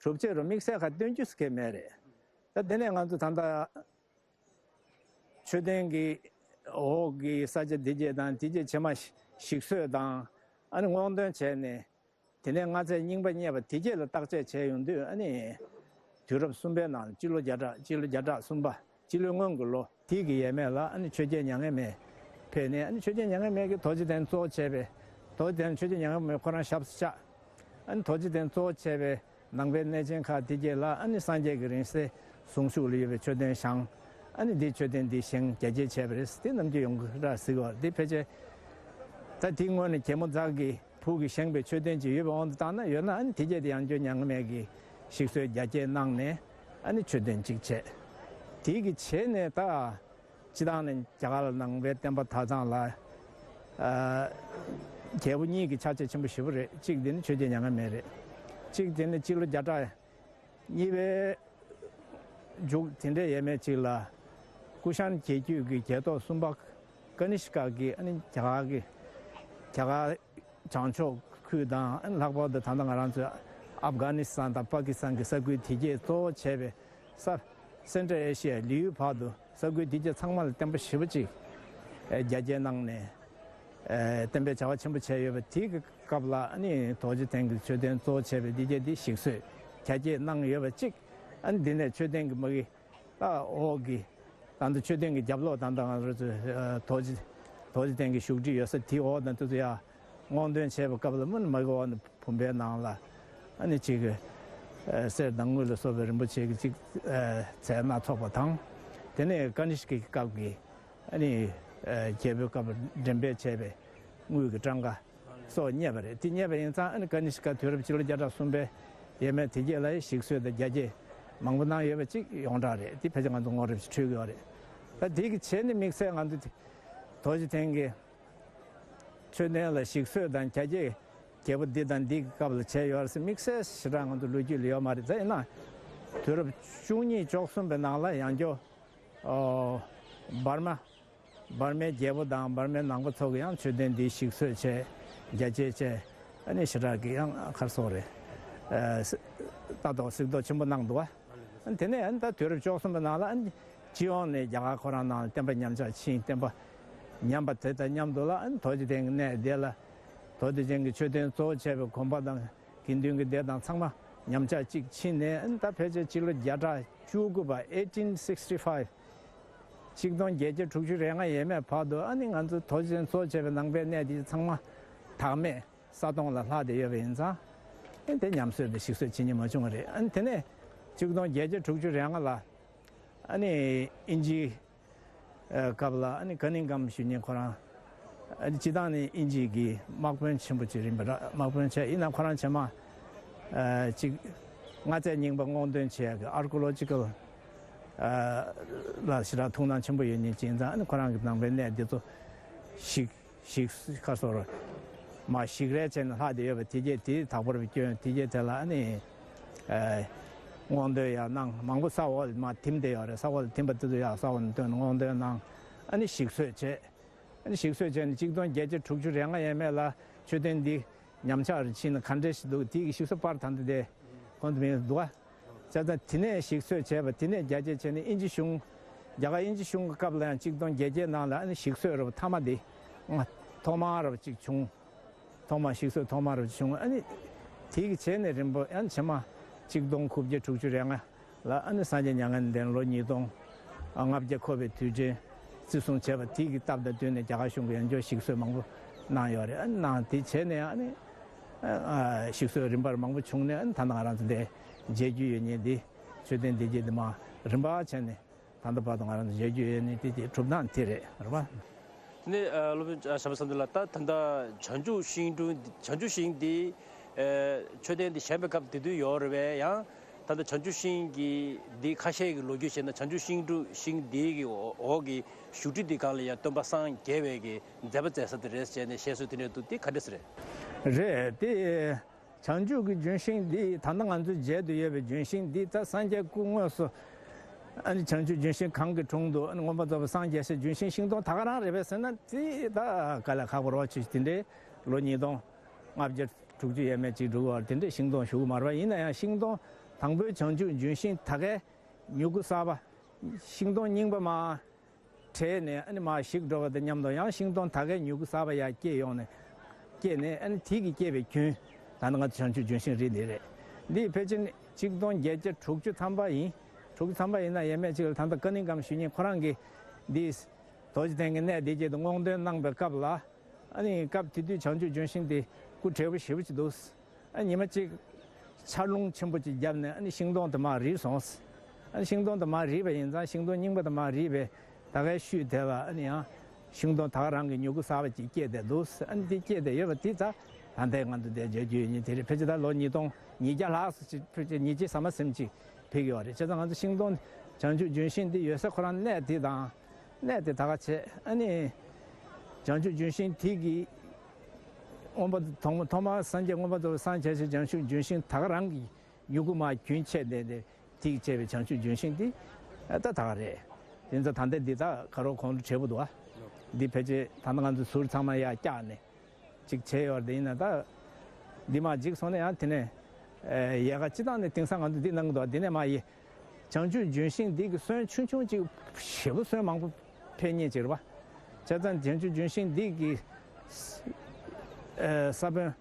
གྲུབ་ཆ་རོ་དམིགས་བསལ་ཁ་སྟོན་རྒྱུ་ཟེར་མཁན་མེད་རེད། ད་དེ་ནས་ང་ཚོ་ད་ལྟ་མཆོད་རྟེན་གྱི་འོག་གི་ས་ཆ་དེ་རྗེས་དང་དེ་རྗེས་ཕྱི་མ་ཞིག་གསོས་དང་ཨ་ནི་སྔོག་འདོན་བྱས་ནས། དེ་ནས་སྔ་ཚལ་རྙིང་པ་རྙེད་པ་དེ་རྗེས་ལ་བརྟག་དཔྱད་བྱས་ཡོང་དུས་ཨ་ནི་དུས་རབས་གསུམ་པའི་ནང་སྤྱི་ལོ་བརྒྱ་ཕྲག་སྤྱི་ལོ་བརྒྱ་ཕྲག་གསུམ་པ་སྤྱི་ལོའི་སྔོན་གྱི་ལོ་དེ་གི་ཡས་མས་ལ་ཨ་ནི་ཆོས་རྒྱལ་མྱ་ངན་མེད་ཕེབས་ནས་ཨ་ནི་ཆོས་རྒྱལ་མྱ་ངན་མེད་ཀྱིས་རྡོ་རྗེ་གདན་གཙོ་བོ་བྱས་པའི་རྡོ་རྗེ་གདན་ཆོས་རྒྱལ་མྱ་ངན་མེད་ཁོ་རང་ཞབས་སུ་བཅགས། ཨ་ནི་རྡོ་རྗེ་གདན་གཙོ་བོ་བྱས་པའི་ནང་པའི་གནས་ཆེན་ཁག་དེ་རྗེས་ལ་ཨ་ནི་སངས་རྒྱས་ཀྱི་རིང་བསྲེལ་གཟུངས་གཞུག་ལ་ཡོད་པའི་མཆོད་རྟེན་བཞེངས། ཨ་ནི་འདི་མཆོད་རྟེན་འདི་བཞེངས་རྒྱ་སྐྱེད་བྱས་པ་རེད། དེ་ནམ་རྒྱུན་ཡོང་གི་ར་ཟིག་བར་འདི་ཕལ་ཆེར་ད་དེའི་སྔོན་ནས་རྒྱལ་མོ་ཛ་གི་བུ་གིས་བཞེངས་པའི་མཆོད་རྟེན་ཅིག་ཡོད་པའི་དབང་དུ་བཏང་ན་ཡོད་ན་ཨ་ནི་དེ་རྗེས་དེ་ཡང་བསྐྱར་མྱ་ངན་མེད་ཀྱིས་ཞིག་གསོས་རྒྱ་སྐྱེད་གནང་ནས་ཨ་ནི་མཆོད་རྟེན་ཅིག་བྱས། དེ་གི་བྱས་ནས་ད་སྤྱི་བཏང་ནས་རྒྱ་གར་ལ་ནང་པའི་བསྟན་པ་དར་སྟངས་ལ་ཨ་རྒྱལ་པོ་གཉིས་ཀྱི་ཕྱག་རྗེས་ཆེན་པོ་ཞེ་པོ་རེད། གཅིག་དེ་ནི་ཆོས་རྒྱལ་མྱ་ངན་མེད་རེད། གཅིག་དེ་ནི་སྤྱི་ལོ་བརྒྱ་ཕྲག་གཉིས་པའི་མཇུག་དེ་འདྲའི་ཡས་མས་ཅིག་ལ་ཀུ་ཤཱན་རྒྱལ་རྒྱུད་ཀྱི་རྒྱལ་ཐོག་གསུམ་པ་ཀ་ནི་ཤི་ཀ་གིས་ཨ་ནི་རྒྱ་གར་གྱི་རྒྱ་གར་བྱང་ཕྱོགས་ཁུལ་དང་ཨ་ནི་ལྷག་པར་དུ་ད་ལྟ་ང་རང་ཚོའི་ཨབ་གྷ་ནི་སི་ཐན་དང་པ་ཀི་སི་ཐན་གྱི་ས་ཁུལ་དེ་གས་གཙོ་བོ་བྱས་པའི་ས་སེན་ཊྲལ་ཨེ་ཤི་ཡ་ལི་ཡུལ་བར་དུ་ས་ཁུལ་དེ་གས་ཚང་མ་ལ་བསྟན་པ་ཞེ་པོ་ཅིག་རྒྱ་སྐྱེད་གནང་ནས། བསྟན་པའི་བྱ་བ་ཆེན་པོ་བྱས་ཡོད་པ་དེའི་སྐབས་ལ་ཨ་ནི་རྡོ་རྗེ་གདན་གྱི་མཆོད་རྟེན་གཙོ་བོ་བྱས་པའི་འདི་གྱད་འདི་ཞིག་གསོས་རྒྱ་སྐྱེད་གནང་ཡོད་པ་གཅིག་ཨ་ནི་འདི་ནས་མཆོད་རྟེན་གྱི་མ་གི་ད་འོག་གི་ད་ལྟ་མཆོད་རྟེན་གྱི་རྒྱབ་ལོགས་ད་ལྟ་ང་རང་ཚོ་རྡོ་རྗེ་རྡོ་རྗེ་གདན་གྱི་བཞུགས་ཁྲི་ཡོད་ས་དེའི་འོག་དང་དེ་ཚོ་ཡར་སྔོག་འདོན་བྱས་པའི་སྐབས་ལ་མ་གི་འོག་ནས་བུམ་པའི་ནང་ལ་ཨ་ནི་གཅིག་གི་གསེར་དང་དངུལ་ལ་སོགས་པའི་རིན་པོ་ཆེ་གི་གཅིག་རྫས་སྣ་ཚོགས་པ་དང་། དེ་ནས་ཀ་ནི་ཤ་ཀའི་སྐབས་ཀྱི་ཨ་ནི་རྒྱལ་པོའི་སྐབས་འགྲེམས་སྤེལ་བྱས་པའི་དངུལ་གྱི་སྤྲང་ཀ་སོགས་རྙེད་པ་རེད། དེ་རྙེད་པ་ཡིན་ཙང་ཨ་ནི་ཀ་ནི་ཤ་ཀ་དུས་རབས་སྤྱི་ལོ་བརྒྱ་ཕྲག་གསུམ་པའི་ཡས་མས་དེ་རྗེས་ལ་ཞིག་གསོས་དང་རྒྱ་སྐྱེད་མང་པོ་གནང་ཡོད་པ་གཅིག་ཡོངས་གྲགས་རེད། དེ་ཕལ་ཆེར་ང་ཚོ་ངོ་རེ་བཞིན་འཕྲོད་ཀྱི་ཡོད་རེད། ད་དེ་གི་བྱས་ནས་དམིགས་བསལ་ང་ཚོ་རྡོ་རྗེ་གདན་གྱི་མཆོད་རྟེན་ལ་ཞིག་གསོས་དང་རྒྱ་སྐྱེད་རྒྱལ་པོ་འདི་དང་འདི་གི་སྐབས་ལ་བྱས་ཡོད་རེད་ཟེར་དམིགས་བསལ་ཞེ་དྲག་ང་ཚོ་ལོ་རྒྱུས་ལ་ཡོད་མ་རེད། ད་ཡིན་ན་དུས་རབས་བཅུ་གཉིས་བཅུ་གསུམ་པའི་ནང་ལ་ཡང་བསྐྱར་འབར་མ་འབར་མའི་རྒྱལ་པོ་དང་འབར་མའི་ནང་པ་ཚོ་གིས་ཡང་མཆོད་རྟེན་འདི་ཞིག་གསོས་བྱས་རྒྱ་སྐྱེད་བྱས། ཨ་ནི་ཞེ་དྲག་གི་ཡང་ཁར་སོགས་རེད། ལྟ་རྟོག་གཟིགས་རྟོག་ཆེན་པོ་གནང་འདུག་བ། ཨ་ནི་དེ་ནས་ཨ་ནི་ད་དུས་རབས་བཅུ་གསུམ་པའི་ནང་ལ་ཨ་ནི་སྤྱི་ཡོངས་ནས་རྒྱ་གར་ཁོ་རང་ནང་ལ་བསྟན་པ་ཉམས་ཆག་ཕྱིན། བསྟན་པ་ཉམས་པ་དེ་དང་མཉམ་དུ་ལ་ཨ་ནི་རྡོ་རྗེ་གདན་གྱི་གནས་དེ་ལ་རྡོ་རྗེ་གདན་གྱི་མཆོད་རྟེན་གཙོ་བོ་བྱས་པའི་དགོན་པ་དང་དགེ་འདུན་གྱི་སྡེ་དང་ཚང་མ་ཉམས་ཆག་ཅིག་ཕྱིན་ནས་ཨ་ནི་ད་ཕལ་ཆེར་སྤྱི་ལོ་བརྒྱ་ཕྲག་བཅུ་དགུ་པ་eighteen sixty five། ཆིག་སྟོང་བརྒྱད་བརྒྱ་དྲུག་ཅུ་རེ་ལྔ་ཡས་མས་བར་དུ་ཨ་ནི་ང་ཚོ་རྡོ་རྗེ་གདན་གཙོ་བྱས་པའི་ནང་པའི་གནས་དེ་ཚང་མ་བདག་མེད་ས་སྟོང་ལ་ལྷག་བསྡད་ཡོད་པ་ཡིན་ཙང་། ཨ་ནི་དེ་ཉམས་གསོས་དང་ཞིག་གསོས་བྱེད་མཁན་མ་བྱུང་བ་རེད། ཨ་ནི་དེ་ནས་ཆིག་སྟོང་བརྒྱད་བརྒྱ་དྲུག་ཅུ་རེ་ལྔ་ལ་ཨ་ནི་དབྱིན་ཇིའི་སྐབས་ལ་ཨ་ནི་ཀ་ནིང་གམ་ཞུ་མཁན་ཁོ་རང་ཨ་ནི་སྤྱི་བཏང་ནས་དབྱིན་ཇི་གི་དམག་དཔོན་ཆེན་པོ་ཅིག་ཡིན་པ་རེད། དམག་དཔོན་བྱས་ཡིན་ན་ཁོ་རང་ཆེད་མ་ཅིག་མངའ་མཛད་རྙིང་པ་སྔོག་འདོན་བྱེད་ཡག་གི་ཨར་ཀི་ཡོ་ལོ་ཇི་ཀལ་ལ་ཞེ་དྲག་ཐུགས་སྣང་ཆེན་པོ་ཡོད་མཁན་ཅིག་ཡིན་ཙང་ཨ་ནི་ཁོ་རང་གི་ནང་པའི་གནས་འདི་ཚོ་ཞིག་ཞིག་ཁ་སོར་མ་ཞིག་རལ་བྱས་ནས་ལྷག་བསྡད་ཡོད་པ་དེ་རྗེས་དེ་དག་པར་བསྐྱོན། དེ་རྗེས་དེ་ལ་ཨ་ནི་སྔོག་འདོན་ཡང་གནང་། མང་པོ་ས་འོག་ལ་མར་ཐིམ་བསྡད་ཡོད་རེད། ས་འོག་ལ་ཐིམ་པ་དེ་ཚོ་ཡར་ས་འོག་ནས་བཏོན་ནས་སྔོག་འདོན་གནང་། ཨ་ནི་ཞིག་གསོས་བྱས། ཨ་ནི་ཞིག་གསོས་བྱས་ནས་ཆིག་སྟོང་བརྒྱད་བརྒྱ་དྲུག་ཅུ་རེ་ལྔ་ཡས་མས་ལ་མཆོད་རྟེན་འདི་ཉམས་ཆག་རུ་ཕྱིན་ནས་ག་འདྲ་ཞིག་འདུག་དེ་གི་ཞིག་གསོ་པར་ད་ལྟ་དེ་གོང་དུ་མིང་འདུག་བ། བྱས་ཙང་དེ་ནས་ཞིག་གསོས་བྱས་པ་དེ་ནས་རྒྱ་སྐྱེད་བྱས་ནས་དབྱིན་ཇི་གཞུང་། རྒྱ་གར་དབྱིན་ཇི་གཞུང་གི་སྐབས་ལ་ཡང་ཆིག་སྟོང་བརྒྱད་བརྒྱ་ནང་ལ་ཨ་ནི་ཞིག་གསོས་རུ་ཐ་མ་དེ་ཐོག་མ་རུ་ཅིག་བྱུང་། ཐོག་མ་ཞིག་གསོས་ཐོག་མ་རུ་བྱུང་། ཨ་ནི་དེ་གི་བྱས་ནས་རིམ་པ་ཡང་ཕྱི་མ་ཆིག་སྟོང་དགུ་བརྒྱ་དྲུག་ཅུ་རེ་ལྔ་ལ་ཨ་ནི་སངས་རྒྱས་མྱ་ངན་ལྡན་ལོ་ཉིས་སྟོང་ལྔ་བརྒྱ་འཁོར་བའི་དུས་དྲན་བརྩི་སྲུང་བྱས་པ་དེ་གི་སྟབས་དང་བསྟུན་ནས་རྒྱ་གར་གཞུང་གིས་ཡང་བསྐྱར་ཞིག་གསོས་མང་པོ་གནང་ཡོད་རེད། ཨ་ནི་གནང་དེ་བྱས་ནས་ཨ་ནི་ཞིག་གསོས་རིམ་པར་མང་པོ་བྱུང་ནས་ཨ་ནི་ད་ལྟ་ང་རང་ཚོ་འདིར་མཇལ་རྒྱུ་ཡོད་མཁན་འདི་མཆོད་རྟེན་འདི་རྗེས་འདི་མ་རིམ་པ་བྱས་ནས། ད་ལྟ་བར་དུ་ང་རང་ཚོ་མཇལ་རྒྱུ་ཡོད་ནི་དེ་དེ་གྲུབ་སྟངས་དེ་རེད། རེད་པ། དེ་ནས་ཨ་སློབ་དཔོན་ཨ་བྱམས་པ་བསམ་གཏན་ལགས། ད་ད་ལྟ་བྱང་ཆུབ་ཤིང་དྲུང་། བྱང་ཆུབ་ཤིང་འདི་ཨ་མཆོད་རྟེན་འདི་བཞེངས་པའི་སྐབས་དེ་དུས་ཡོད་རེད་པས། ཡང་ད་ལྟ་བྱང་ཆུབ་ཤིང་གི་འདི་ཁ་ཤས་ཀྱི་ལོ་རྒྱུས་བྱས་ན་བྱང་ཆུབ་ཤིང་དྲུང་ཤིང་འདི་གི་འོག་གི་བཞུགས་ཁྲི་འདི་སྒང་ལ་ཡང་སྟོན་པ་སངས་རྒྱས་པའི་གི་མཛད་པ་མཛད་ས་དེ་རེད་ཟེར་ནས་བཤད་སྲོལ་དེ་འདྲ་འདུག་དེ་ག་འདྲ་ཟེར་རེད། རེད་དེ། བྱང་ཆུབ་ཀྱི་ལྗོན་ཤིང་འདི་ད་ལྟ་ང་ཚོའི་མཇལ་དུ་ཡོད་པའི་ལྗོན་ཤིང་འདི་ད་སངས་རྒྱས་སྐུ་དངོས་སུ་ཨ་ནི་བྱང་ཆུབ་ལྗོན་ཤིང་གང་གི་དྲུང་དུ་ཨ་ནི་མངོན་པར་རྫོགས་པར་སངས་རྒྱས་ས་ལྗོན་ཤིང་ཤིང་སྡོང་ད་ག་རང་རེད་པས་ཟེར་ན་དེ་ད་དཀའ་ལས་ཁག་པོ་རེད་པ། ཆུ་དེ་འདྲའི་ལོ་ཉིས་སྟོང་ལྔ་བརྒྱ་དྲུག་ཅུ་ཡས་མས་ཅིག་འགྲོ་གི་བར་དེ་འདྲའི་ཤིང་སྡོང་བཞུགས་ཀྱི་མ་རེད་པ། ཡིན་ན་ཡང་ཤིང་སྡོང་དང་པོའི་བྱང་ཆུབ་ལྗོན་ཤིང་ད་གའི་མྱུ་གུ་གསར་པ་ཤིང་སྡོང་རྙིང་པ་མར་བྲེགས་ནས་ཨ་ནི་མར་ཞིག་འགྲོ་བ་དང་མཉམ་དུ་ཡང་ཤིང་སྡོང་ད་གའི་མྱུ་གུ་གསར་པ་ཡར་སྐྱེས་ཡོང་ནས་སྐྱེས་ནས་ཨ་ནི་དེ་གིས་སྐྱེས་པའི་རྒྱུན། ད་ནི་ང་ཚོ་བྱང་ཆུབ་ལྗོན་ཤིང་རིགས་འདི་རེད། འདི་ཕལ་ཆེར་ཆིག་སྟོང་བརྒྱད་བརྒྱ་དྲུག་ཅུ་ཐམ་པ་ཡིན། དྲུག་ཅུ་ཐམ་པ་ཡིན་ན་ཡས་མས་ཅིག་ལ་ད་ལྟ་ཀ་ནིང་ཀམ་ཞུ་མཁན་ཁོ་རང་གིས་འདི་རྡོ་རྗེ་གདན་གྱི་གནས་འདི་བརྒྱད་དུ་སྔོག་འདོན་གནང་པའི་སྐབས་ལ། ཨ་ནི་སྐབས་དེ་དུས་བྱང་ཆུབ་ལྗོན་ཤིང་དེ་སྐུ་བགྲེས་པོ་ཞེ་པོ་ཅིག་འདུག་ཨ་ཉི་མ་གཅིག་ཆར་རླུང་ཆེན་པོ་ཅིག་བརྒྱབ་ནས་ཨ་ནི་ཤིང་སྡོང་དེ་མར་རིལ་སོང་། ཨ་ནི་ཤིང་སྡོང་དེ་མར་རིལ་བ་ཡིན་ཙང་ཤིང་སྡོང་རྙིང་པ་དེ་མར་རིལ་བས་ད་གའི་ཤུལ་དེ་ལ་ཨ་ནི་ཡང་ཤིང་སྡོང་ད་ག་རང་གི་མྱུ་གུ་གསར་པ་ཅིག་སྐྱེས་བསྡད་འདུག་ཨ་ནི་དེ་སྐྱེས་བསྡད་ཡོད་པ་དེ་ད་ད་ལྟའི་ང་ཚོ་འདིར་མཇལ་རྒྱུ་ཡོད་མཁན་དེ་རེད། ཕལ་ཆེར་ད་ལོ་ཉིས་སྟོང་ཉིས་བརྒྱ་ལྷག་ཙམ་ཅིག་ཕལ་ཆེར་ཉིས་བརྒྱ་ཟ་མ་ཟིན་ཅིག་ཕེབས་ཀྱི་ཡོད་རེད། བྱས་ཙང་ང་ཚོ་ཤིང་སྡོང་བྱང་ཆུབ་ལྗོན་ཤིང་འདི་ཡོད་ས་ཁོ་རང་གནས་དེ་དང་། གནས་དེ་ད་ག་བྱས་ཨ་ནི་བྱང་ཆུབ་ལྗོན་ཤིང་དེ་གི་མངོན་པ་ཐོག་མ་ཐོག་མར་སངས་རྒྱས་མངོན་པར་རྫོགས་པར་སངས་རྒྱས་ཤིང་བྱང་ཆུབ་ལྗོན་ཤིང་ད་ག་རང་གི་མྱུ་གུ་མར་རྒྱུན་ཆད་བསྡད་དེ་དེ་གི་བྱས་པའི་བྱང་ཆུབ་ལྗོན་ཤིང་དེ་ད་ད་ག་རེད། དེ་ཚོ་ད་ལྟ་འདི་ད་ག་རོ་གོང་དུ་བྲིས་པ་འདུག་ཨ། འདི་ཕལ་ཆེར་ད་ལྟ་ང་ཚོ་ཟུར་ཚང་མ་ཡར་བཀྱགས་ནས། ཅིག་བྱས་ཡོད་རེད། ཡིན་ན་ད་འདི་མར་འཇིག་སོང་ན་ཡང་དེ་ནས་ཡལ་ག་སྤྱི་བཏང་ནས་དེང་སང་ང་ཚོ་འདི་གནང་གི་འདུག་འདི་ནས་མར་ཡི་བྱང་ཆུབ་ལྗོན་ཤིང་འདི་གི་སོན་ཆུང་ཆུང་ཅིག་ཞེ་པོ་སོན་མང་པོ་འཕེལ་མཁན་ཅིག་རེད་པ། བྱས་ཙང་བྱང་ཆུབ་ལྗོན་ཤིང་འདི་གི་ས་བོན་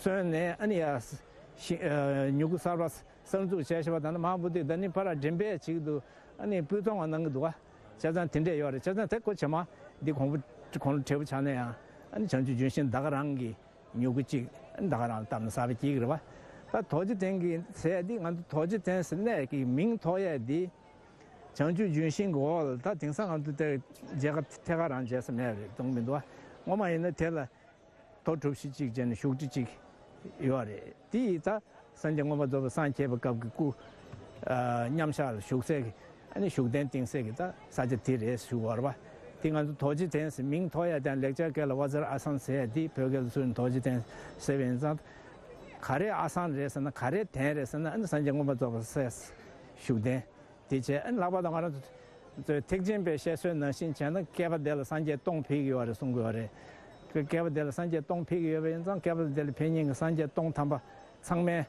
སོན་ནས་ཨ་ནི་ཡ་མྱུ་གུ་གསར་པ་ གསར་འཛུགས་བྱས་བཞག་པ་དང་ནི་མ་བུ་དེ་ད་ནི་ཕར་འགྲེམས་སྤེལ་བྱེད་ཀྱི་འདུག་ཨ་ནི་སྤུས་གཙང་བ་གནང་གི་འདུག་བ། བྱས་ཙང་དེ་འདྲས་ཡོད་རེད། བྱས་ཙང་དེ་ཀོ་བྱེ་མ་འདི་གོང་བུ་གོང་བུ་བྲེ་བོ་ཆགས་ན་ཡང་ཨ་ནི་བྱང་ཆུབ་ལྗོན་ཤིང་ད་ག་རང་གི་མྱུ་གུ་གཅིག་ཨ་ནི་ད་ག་རང་བཏབ་ན་གསར་པ་སྐྱེ་གི་རེད་བ། ད་རྡོ་རྗེ་གདན་གྱི་ཟེར་འདི་ང་ཚོ་རྡོ་རྗེ་གདན་ཟེར་གནས་ཀྱི་མིང་ཐོགས་ཡས་འདི་བྱང་ཆུབ་ལྗོན་ཤིང་གི་འོག་ལ་ད་དེང་སང་ང་ཚོ་དེ་མཇལ་ཁ་ཐད་ཀར་རང་མཇལ་ས་མེད་རེད་གཏོང་མི་འདུག་བ། ངོ་མ་ཡིན་ན་དེ་ལ། ཐོག་གྲུ་བཞི་གཅིག་བྱས་ནས་བཞུགས་ཁྲི་གཅིག་ཡོད་རེད། དེ་ཡིས་ད་སངས་རྒྱས་མངོན་པར་རྫོགས་པའི་སངས་རྒྱས་པའི་སྐབས་ཀྱི་སྐུ་ཨ་མཉམ་བཞག་ལ་བཞུགས་སའི་གི་ཨ་ནི་བཞུགས་གདན་བཏིང་སའི་གི་ད་ས་ཆ་དེ་རེད་ཞུ་བར་བ། དེ་ང་ཚོ་རྡོ་རྗེ་གདན་ཟེར་མིང་ཐོགས་ཡ་དང་ལེགས་སྦྱར་སྐད་ལ་བཛྲ་ཨ་སཾ་ཟེར་ཡ་དེ་བོད་སྐད་ལ་ཚུར་རྡོ་རྗེ་གདན་ཟེར་བ་ཡིན་ཙང་། ག་རེ་ཨ་སཾ་རེད་ཟེར་ན་ག་རེ་གདན་རེད་ཟེར་ན་ཨ་ནི་སངས་རྒྱས་མངོན་པར་རྫོགས་པའི་སའི་བཞུགས་གདན། དེ་བྱས་ཨ་ནི་ལྷག་པར་དུ་ང་རང་ཚོ་ཐེག་ཆེན་པའི་བཤད་སྲོལ་ནང་བཞིན་བྱས་ན་བསྐལ་པ་འདི་ལ་སངས་རྒྱས་སྟོང་ཕེབས་ཀྱི་ཡོད་རེད་གསུང་གི་ཡོད་རེད། བསྐལ་པ་འདི་ལ་སངས་རྒྱས་སྟོང་ཕེབས་ཀྱི་ཡོད་པ་ཡིན་ཙང་བསྐལ་པ་འདི་ལ་ཕེབས་མཁན་གྱི་སངས་རྒྱས་སྟོང་ཐམ་པ་ཚང་མས་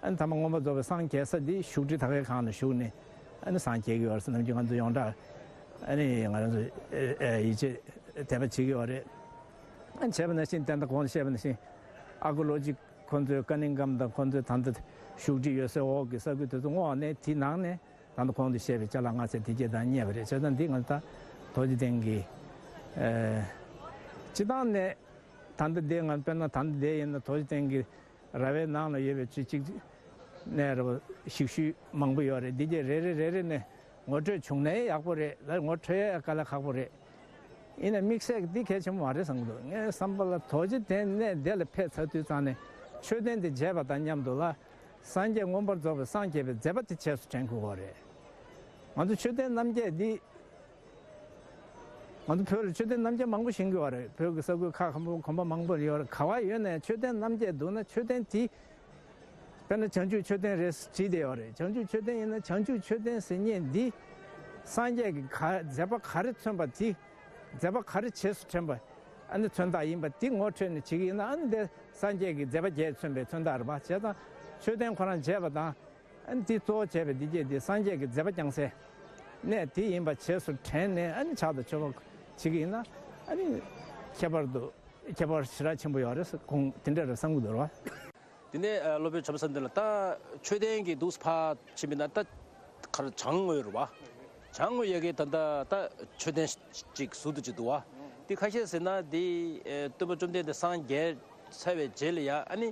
ཨ་ནི་ཐ་མ་མངོན་པར་རྫོགས་པའི་སངས་རྒྱས་ས་འདི་བཞུགས་ཁྲི་ད་གའི་སྒང་ལ་བཞུགས་ནས་ཨ་ནི་སངས་རྒྱས་ཀྱི་ཡོད་རེད་ཟེར་ནམ་རྒྱུན་ང་ཚོ་ཡོངས་གྲགས་ཨ་ནི་ང་རང་ཚོ་ཡིད་ཆེས་དད་པ་བྱེད་ཀྱི་ཡོད་རེད། ཨ་ནི་བྱས་པ་ནང་བཞིན་ད་ལྟ་གོང་དུ་བཤད་པ་ནང་བཞིན་ཨར་ཀི་ཨོ་ལོ་ཇི་ཁོ་ཚོའི་ཀ་ནིང་ཀམ་དང་ཁོ་ཚོའི་ད་ལྟ་བཞུགས་ཁྲི་ཡོད་སའི་འོག་གི་ས་ཁུལ་དེ་ཚོ་སྔོག་ནས་དེའི་ནང་ནས། ད་ལྟ་གོང་དུ་བཤད་པའི་ཅ་ལག་ལྔ་ཚན་དེ་གྱད་དང་མཉམ་པ་རེད། བྱས་ཙང་འདི་ང་ད་རྡོ་རྗེ་གདན་གྱི་ཨེ་སྤྱི་བཏང་ནས་ད་ལྟ་འདི་ང་དཔེར་ན་ད་ལྟ་འདི་ཡིན་ན་རྡོ་རྗེ་གདན་གྱི་ར་བའི་ནང་ལ་ཡོད་པའི་ཆུ་གཅིག་ནས་ར་བ་ཞིག་ཤུལ་མང་པོ་ཡོད་རེད། འདི་གྱད་རེ་རེ་རེ་རེ་ནས་ངོ་སྤྲོད་བྱུང་ན་ཡག་པོ་རེད་ལ་ངོ་འཕྲོད་ཡ་དཀའ་ལས་ཁག་པོ་རེད། ཡིན་ན་དམིགས་བསལ་གྱི་འདི་གལ་ཆེན་པོ་མ་རེད་བསམ་གྱི་འདུག་ངའི་བསམ་པ་ལ་རྡོ་རྗེ་གདན་གནས་འདི་ལ་ཕེབས་ཚར་དུས་ཙང་ནས་མཆོད་རྟེན་འདི་མཇལ་བ་དང་མཉམ་དུ་ལ། སངས་རྒྱས་མངོན་པར་རྫོགས་པའི་སངས་རྒྱས་པའི་མཛད་པ་དེ་རྗེས་སུ་དྲན་དགོས་པ་རེད། ང་ཚོ་མཆོད་རྟེན་རྣམ་བརྒྱད་འདི། ང་ཚོ་བོད་ལ་མཆོད་རྟེན་རྣམ་བརྒྱད་མང་པོ་བཞེངས་ཀྱི་ཡོད་རེད། བོད་ཀྱི་ས་ཁུལ་ཁག་ཁག་པོ་གོམ་པ་མང་པོ་ཡོད་རེད། ག་བ་ཡོད་ནའི་མཆོད་རྟེན་རྣམ་བརྒྱད་འདུག་ན་མཆོད་རྟེན་དེ། དཔེར་ན་བྱང་ཆུབ་མཆོད་རྟེན་རེད་བྲིས་བསྡད་ཡོད་རེད། བྱང་ཆུབ་མཆོད་རྟེན་ཡིན་ན་བྱང་ཆུབ་མཆོད་རྟེན་ཟེར་མཁན་འདི། སངས་རྒྱས་ཀྱི་ག་མཛད་པ་ག་རེ་མཚོན་པ་དེ། མཛད་པ་ག་རེ་རྗེས་སུ་དྲན་པ། ཨ་ནི་མཚོན་རྟགས་ཡིན་པ་འདི་ངོ་འཕྲོད་ནས་བྱེད་ཀྱི་ཡིན་ན་ཨ་ནི་འདི་སངས་རྒྱས་ཀྱི་མཛད་པ་བརྒྱད་མཚོན་པའི་མཚོན་རྟགས་རེད་པ། བྱས་ཙང་མཆོད་རྟེན་ཁོ་རང་མཇལ་བ་དང་། ཨ་ནི་འདི་གཙོ་བོ་བྱས་པའི་འདི་སྐྱེས་འདི་སངས་རྒྱས་ཀྱི་མཛད་པ་བསྐྱངས་སའི་གནས་དེ་ཡིན་པ་རྗེས་སུ་དྲན་ནས་ཨ་ནི་ཕྱག་དང་མཆོད་པ་བྱེད་ཀྱི་ཡིན་ན་ཨ་ནི་ཁྱད་པར་དུ་ཁྱད་པར་ཞེ་དྲག་ཆེན་པོ་ཡོད་རེད་ཁོང་དེ་འདྲ་རེད་བསམ་གྱི་འདུག་རེད་པ། དེ་ནས་སློབ་དཔོན་བྱམས་པ་བསམ་གཏན་ལགས་ད་མཆོད་རྟེན་གྱི་འདུག་ཕ་ཕྱིན་པ་ན་ད་གར་བྱང་ངོས་རེད་པ། བྱང་ངོས་ཡ་གི་ད་ལྟ་ད་མཆོད་རྟེན་ཅིག་ཟུར་དུ་ཅིག་འདུག་པ། དེ་ཁ་ཤས་ཟེར་ན་དེ་སྟོན་པ་བཅོམ་ལྡན་འདས་སངས་རྒྱས་ཚར་བའི་རྗེས་ལ་ཡ་ཨ་ནི་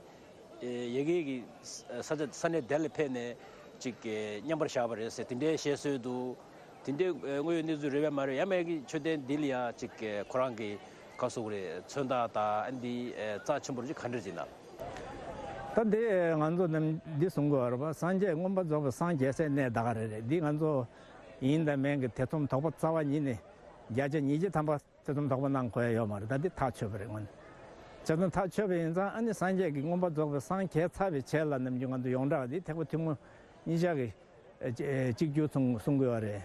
ཡ་གི་གི་ས་ཆ་ས་གནས་དེ་ལ་ཕེབས་ནས་ཅིག་མཉམ་པར་བཞག་པ་རེད་ཟེར་དེ་འདྲའི་བཤད་སྲོལ་འདུག་དེ་འདྲའི་དངོས་ཡོད་གནས་ཚུལ་རེད་པས་མ་རེད། ཡང་མེད་ཀྱི་མཆོད་རྟེན་འདི་ལ་ཡང་ཅིག་ཁོ་རང་གི་ག་ཟེར་དགོས་རེད། མཚོན་རྟགས་དང་ཨ་འདི་རྩ་ཆེན་པོ་ཅིག་ག་འདྲ་ཅིག་ན། ད་འདི་ང་ཚོ་ནམ་འདི་གསུང་དགོས་རེད་པ། སངས་རྒྱས་མངོན་པར་རྫོགས་པའི་སངས་རྒྱས་སའི་གནས་ད་ག་རེ་རེད། འདི་ང་ཚོ་ཡིན་དང་མིན་གྱི་ཐེ་ཚོམ་དོགས་པ་རྩ་བ་ཉིད་ནས་བརྒྱ་ཆ་ཉིས་བརྒྱ་ཐམ་པ་ཐེ་ཚོམ་དོགས་པ་གནང་དགོས་ཡ་ཡོད་མ་རེད། ད་འདི་ཐག་ཆོད་པ་རེད་དངོས་གནས། བྱས་ཙང་ཐག་ཆོད་པ་ཡིན་ཙང་ཨ་ནི་སངས་རྒྱས་ཀྱི་མངོན་པར་རྫོགས་པའི་སངས་རྒྱས་ཚར་བའི་རྗེས་ལ་ནམ་རྒྱུན་ང་ཚོ་ཡོངས་གྲགས་འདི་ཐེག་པ་ཐུན་མོང་གཉིས་ཆར་གྱི་ཨ་ཅི་ཨ་གཅིག་གྱུར་གསུང་གསུང་གི་ཡོད་རེད།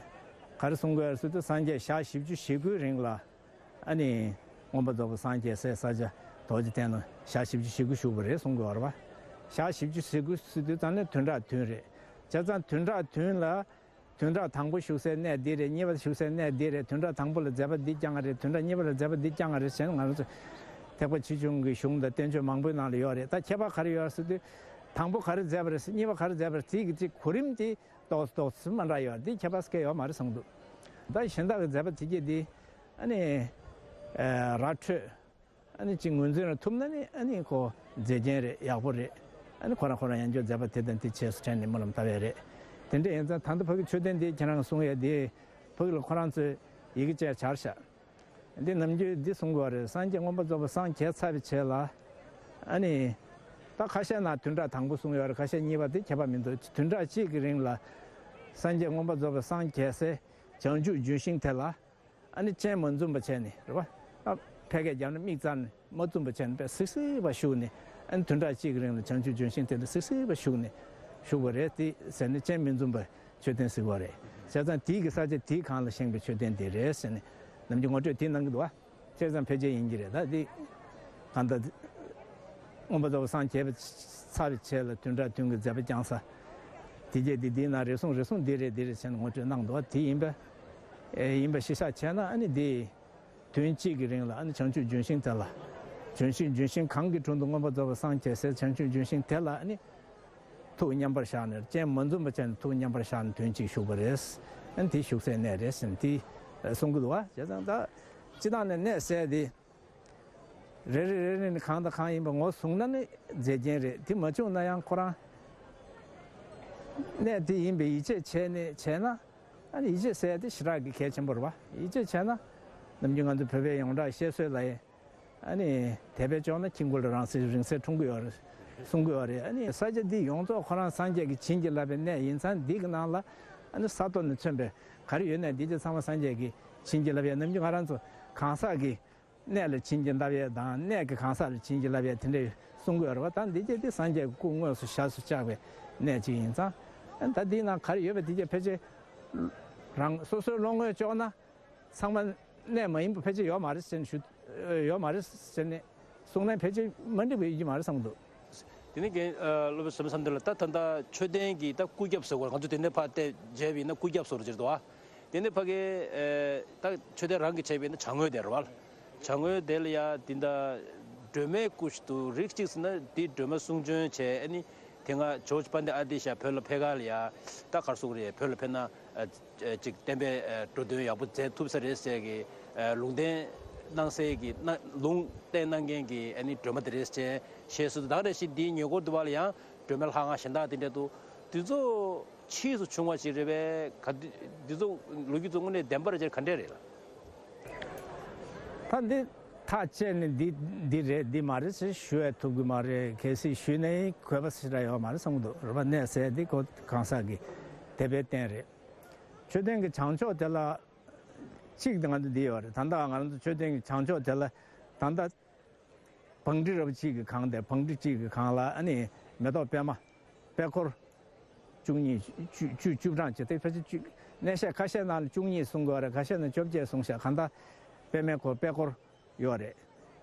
ག་རེ་གསུང་གི་ཡོད་རེད་ཟེར་དུས་སངས་རྒྱས་ཞག་བཞི་བཅུ་ཞེ་དགུའི་རིང་ལ་ཨ་ནི་མངོན་པར་རྫོགས་པའི་སངས་རྒྱས་སའི་ས་ཆ་རྡོ་རྗེ་གདན་ལ་ཞག་བཞི་བཅུ་ཞེ་དགུ་བཞུགས་པ་རེད་གསུང་གི་ཡོད་རེད་པ། ཞག་བཞི་བཅུ་ཞེ་དགུ་ཟེར་དུས་ཙམ་ནས་བདུན་ཕྲག་བདུན་རེད། བྱས་ཙང་བདུན་ཕྲག་བདུན་ལ། བདུན་ཕྲག་དང་པོ་བཞུགས་སའི་གནས་འདི་རེད། གཉིས་པ་བཞུགས་སའི་གནས་འདི་རེད། བདུན་ཕྲག་དང་པོ་ལ་མཛད་པ་འདི་བསྐྱངས་པ་རེད། བདུན་ཕྲག་གཉིས་པ་ལ་མཛད་པ་འདི་བསྐྱངས་པ་རེད་ཟེར་ནས་ང་རང་ཚོ་ཐེག་པ་ཆེ་ཆུང་གི་གཞུང་དང་བསྟན་བཅོས་མང་པོའི་ནང་ལ་ཡོད་རེད། ད་ཁྱད་པར་ག་རེ་ཡོད་ཟེར་དུས་དང་པོ་ག་རེ་མཛད་པ་རེད་ཟེར་གཉིས་པ་ག་རེ་མཛད་པ་རེད་དེ་གི་ཅིག་གོ་རིམ་དེ་ཏོག་ཙམ་ཏོག་ཙམ་མ་འདྲ་ཡོད་རེད། དེ་ཁྱད་པར་སྐད་ཡོད་མ་རེད་བསམ་འདུག་ད་གཞན་དག་གི་མཛད་པ་དེ་གྱད་འདི་ཨ་ནི་ར་འཕྲོད། ཨ་ནི་ཅིག་ངོས་འཛིན་ར་ཐུབ་ན་ནི་ཨ་ནི་ཁོ་མཛེས་རྒྱན་རེད། ཡག་པོ་རེད། ཨ་ནི་ཁོ་རང་ཁོ་རང་ཡང་བསྐྱར་མཛད་པ་དེ་དང་དེ་རྗེས་སུ་དྲན་ནས་སྨོན་ལམ་བཏབ་ཡས་རེད། དེ་འདྲ་ཡིན་ཙང་ད་ལྟ་ཕ་གི་མཆོད་རྟེན་འདི་ཁྱེད་རང་གསུང་ཡས་འདི་ཕ་གི་ལ་ཁོ་རང་ཚོས་ཡི་གེ་བཅས་སྦྱར་ཤག་འདི་ནམ་རྒྱུན་འདི་གསུང་དགོས་རེད། སངས་རྒྱས་མངོན་པར་རྫོགས་པ་སངས་རྒྱས་ཚར་བའི་རྗེས་ལ་ཨ་ནི་ད་ཁ་ཤས་ན་བདུན་ཕྲག་དང་པོ་གསུང་ཡོད་རེད། ཁ་ཤས་གཉིས་པ་དེ་ཁྱད་པར་མི་འདུག་བདུན་ཕྲག་གཅིག་གི་རིང་ལ་སངས་རྒྱས་མངོན་པར་རྫོགས་པ་སངས་རྒྱས་སའི་བྱང་ཆུབ་ལྗོན་ཤིང་དེ་ལ། ཨ་ནི་སྤྱན་མ་འཛུམ་པ་བྱས་ནས་རེད་བ། ཨ་ཕལ་སྐད་རྒྱབ་ན་མིག་བཙར་ནས་མ་འཛུམ་པ་བྱས་ནས་དཔེ་སིག་སིག་པ་བཞུགས་ནས་ཨ་ནི་བདུན་ཕྲག་གཅིག་གི་རིང་ལ་བྱང་ཆུབ་ལྗོན་ཤིང་དེ་ལ་སིག་སིག་པ་བཞུགས་ནས་བཞུགས་པ་རེད། དེ་ཟེར་ནས་སྤྱན་མི་འཛུམ་པ་མཆོད་རྟེན་ཟེར་བ་རེད། བྱས་ཙང་དེའི་གི་ས་ཆ་དེའི་སྒང་ལ་བཞེངས་པའི་མཆོད་རྟེན་དེ་རེད་ཟེར་ནས་ནམ་རྒྱུན་ངོ་སྤྲོད་དེ་གནང་གི་འདུག་བ། བྱས་ཙང་ཕལ་ཆེར་ཡིན་གྱི་རེད། ད་དེ་གང་ལྟར། མངོན་པར་རྫོགས་པ་སངས་རྒྱས་པ་ཚར་བའི་རྗེས་ལ་བདུན་ཕྲག་བདུན་གྱི་མཛད་པ་བསྐྱངས་ས། དེ་རྗེས་དེ་དེའི་ནང་རེ་ཟུང་རེ་ཟུང་འདི་རེད་འདི་རེད་ཟེར་ནས་ངོ་སྤྲོད་གནང་འདུག་དེ་ཡིན་པ། ཨེ་ཡིན་པ་གཞི་བཞག་བྱས་ན་ཨ་ནི་འདི། དུས་གཅིག་གི་རིང་ལ་ཨ་ནི་བྱང་ཆུབ་ལྗོན་ཤིང་དེ་ལ། ལྗོན་ཤིང་ལྗོན་ཤིང་གང་གི་དྲུང་དུ་མངོན་པར་རྫོགས་པ་སངས་རྒྱས་སའི་བྱང་ཆུབ་ལྗོན་ཤིང་དེ་ལ་ཨ་ནི། ཐུགས་མཉམ་པར་བཞག་ནས། རྐྱེན་མ་འཛོམས་པ་ཅན་ཐུགས་མཉམ་པར་བཞག་ནས་དོན་གཅིག་བཞུགས་པ་རེད། ཨ་ནི་དེ་བཞུགས་སའི་གནས་རེད་ཟེར་ནས་དེ་གསུང་གི་འདུག་བ། བྱས་ཙང་ད་སྤྱི་བཏང་ནས་གནས་ཟེར་དེ། རེ་རེ་རེ་རེ་ནི་གང་དང་གང་ཡིན་པ་ངོས་བཟུང་ན་ནི་མཛེས་རྒྱན་རེད། དེ་མ་བྱུང་ན་ཡང་ཁོ་རང་གནས་དེ་ཡིན་པའི་ཡིད་ཆེས་བྱས་ནས་བྱས་ན། ཨ་ནི་ཡིད་ཆེས་ཟེར་དེ་ཞེ་དྲག་གི་གལ་ཆེན་པོ་རེད་བ། ཡིད་ཆེས་བྱས་ན་ནམ་རྒྱུན་ང་ཚོ་བོད་པའི་ཡོངས་གྲགས་བཤད་སྲོལ་ལ་ཡིན། ཨ་ནི་དད་པས་སྐྱོང་ན་ཁྱི་མགོ་ལ་རིང་བསྲེལ་རིང་བསྲེལ་འཁྲུངས་ཀྱི་ཡོད་རེད་གསུང་གི་ཡོད་རེད། ཨ་ནི་ས་ཆ་འདི་ཡོངས་རྫོགས་ཁོ་རང་སངས་རྒྱས་ཀྱིས་བྱིན་གྱིས་བརླབས་པའི་གནས་ཡིན་ཙང་། འདི་གི་ནང་ལ་ཨ་ནི་ས་རྡོ་ནས་མཚོན་པའི་ག་རེ་ཡོད་ནའི་འདི་ཚོ་ཚང་མ་སངས་རྒྱས་ཀྱིས་བྱིན་གྱིས་བརླབས་ཡ། ནམ་རྒྱུན་ང་རང་ཚོ་གང་ཟག་གི་གནས་ལ་བྱིན་གྱིས་བརླབས་ཡས་དང་། གནས་ཀྱི་གང་ཟག་ལ་བྱིན་གྱིས་བརླབས་ཡས་དེ་འདྲས་གསུང་གི་ཡོད་རེད་བ། ད་འདི་རྗེས་འདི་སངས་རྒྱས་ཀྱི་སྐུ་དངོས་སུ་ཞབས་སུ་བཅགས་པའི་གནས་ཅིག་ཡིན་ཙང་། ཨ་ནི་ད་འདིའི་ནང་ག་རེ་ཡོད་པ་དེ་རྗེས་ཕལ་ཆེར་རང་སོ་སོའི་བློ་ངོས་ལྕོགས་ན་ཚང་མ་གནས་མ་ཡིན་པ་ཕལ་ཆེར་ཡོད་མ་རེད་ཟེར་ནས་ཞུ། ཡོད་མ་རེད་ཟེར་ནས་གསུང་ན་ཕལ་ཆེར་མ་འགྲིག་པ་ཡོད་ཀྱི་མ་རེད་བསམ་གྱི་འདུག། དེ་ནི་རྒན་ཨ་སློབ་དཔོན་ཟབ་མོ་སེམས་འདུན་ལ། ད་ད་ལྟ་མཆོད་རྟེན་གྱི་ད་སྐུ་རྒྱབ་ཟེར་བ། ང་ཚོ་དེ་ནས་ཕར་བལྟས་མཇལ་བ་ཡིན་ན་སྐུ་རྒྱབ་ཟེར་བ་ཅིག་འདུག་ཨ། དེ་ནས་ཕ་གི་ཨེ་ད་མཆོད་རྟེན་རང་གིས་བྱས་པ་ཡིན་ན་བྱ་དངོས་དེ་རེད་བ། བྱ་དངོས་དེ་ལ་ཡ་དེ་འདྲ་སྒྲོལ་མའི་སྐུ་ཞིག་འདུག། རིགས་གཅིག་ཟེར་ན་དེ་སྒྲོལ་མ་གསུང་བྱོན་བྱས། ཨ་ནི་དེ་སྔ་ཇོ་བོ་རྗེ་དཔལ་ལྡན་ཨ་ཏི་ཤ་བོད་ལ་ཕེབས་ག་ལ་ཡ། ད་ག་རེ་ཟེར་དགོས་རེད། བོད་ལ་ཕེབས་ན་ཨ་ཅིག་བསྟན་པའི་ཨ་འགྲོ་དོན་ཡག་པོ་མཛད་ཐུབ་ས་རེད་ཟེར་གི། ཨ་ལུང་བསྟན་གནང་སའི་གི་གནང་། ལུང་བསྟན་གནང་མཁན་གྱི་ཨ་ནི་སྒྲོལ་མ་དེ་རེད་ཟེར་བཤད་སྲོལ་དང་། རེ་ཞིག་འདིའི་ཉེ་འཁོར་དུ་བ་ལ་ཡང་སྒྲོལ་མའི་ལྷ་ཁང་གཞན་དག་དེ་འདྲ་འདུག། དེ་ཚོ་ཕྱིས་སུ་བྱུང་བ་ཞིག་རེད་པས། ག་དེ་འདི་ཚོ་ལོ་རྒྱུས་ཚོ་དངོས་གནས་བདེན་པ་རེད་ཅེ་ག་འདྲས་རེད་ལ། ད་འདི་ཐག་བཅད་ནས་འདི་འདི་རེད་འདི་མ་རེད་ཟེར་ཞུ་ཡ་ཐུབ་གི་མ་རེད། གལ་སྲིད་ཞུས་ནའི་དགོས་པ་ཞེ་དྲག་ཡོད་མ་རེད་བསམ་གི་འདུག་རེད་པ། གནས་ཟེར་འདི་ཁོ་གང་ཟག་གི་དད་པའི་རྟེན་རེད། མཆོད་རྟེན་གྱི་བྱང་ཕྱོགས་དེ་ལ་གཅིག་དེ་ང་ཚོ་འདི་ཡོད་རེད། ད་ལྟ་ང་རང་ཚོ་མཆོད་རྟེན་གྱི་བྱང་ཕྱོགས་དེ་ལ་ད་ལྟ་བང་སྒྲིག་རབ་གཅིག་གི་སྒང་དེ། བང་སྒྲིག་གཅིག་གི་སྒང་ལ་ཨ་ནི་མེ་ཏོག་པད་མ། པད་སྐོར་བཅུ་གཉིས། བཅུ་བཅུ་བཅུ་གྲངས་ཅིག་དེ་ཕལ་ཆེར་བཅུ། གནས་བཤད་ཁ་ཤས་ནང་ལ་བཅུ་གཉིས་གསུང་གི་ཡོད་རེད། ཁ་ཤས་ནང་བཅོ་བརྒྱད་གསུང་ཤག། གང་ལྟར་པད་མའི་སྐོར། པད་སྐོར་ཡོད་རེད།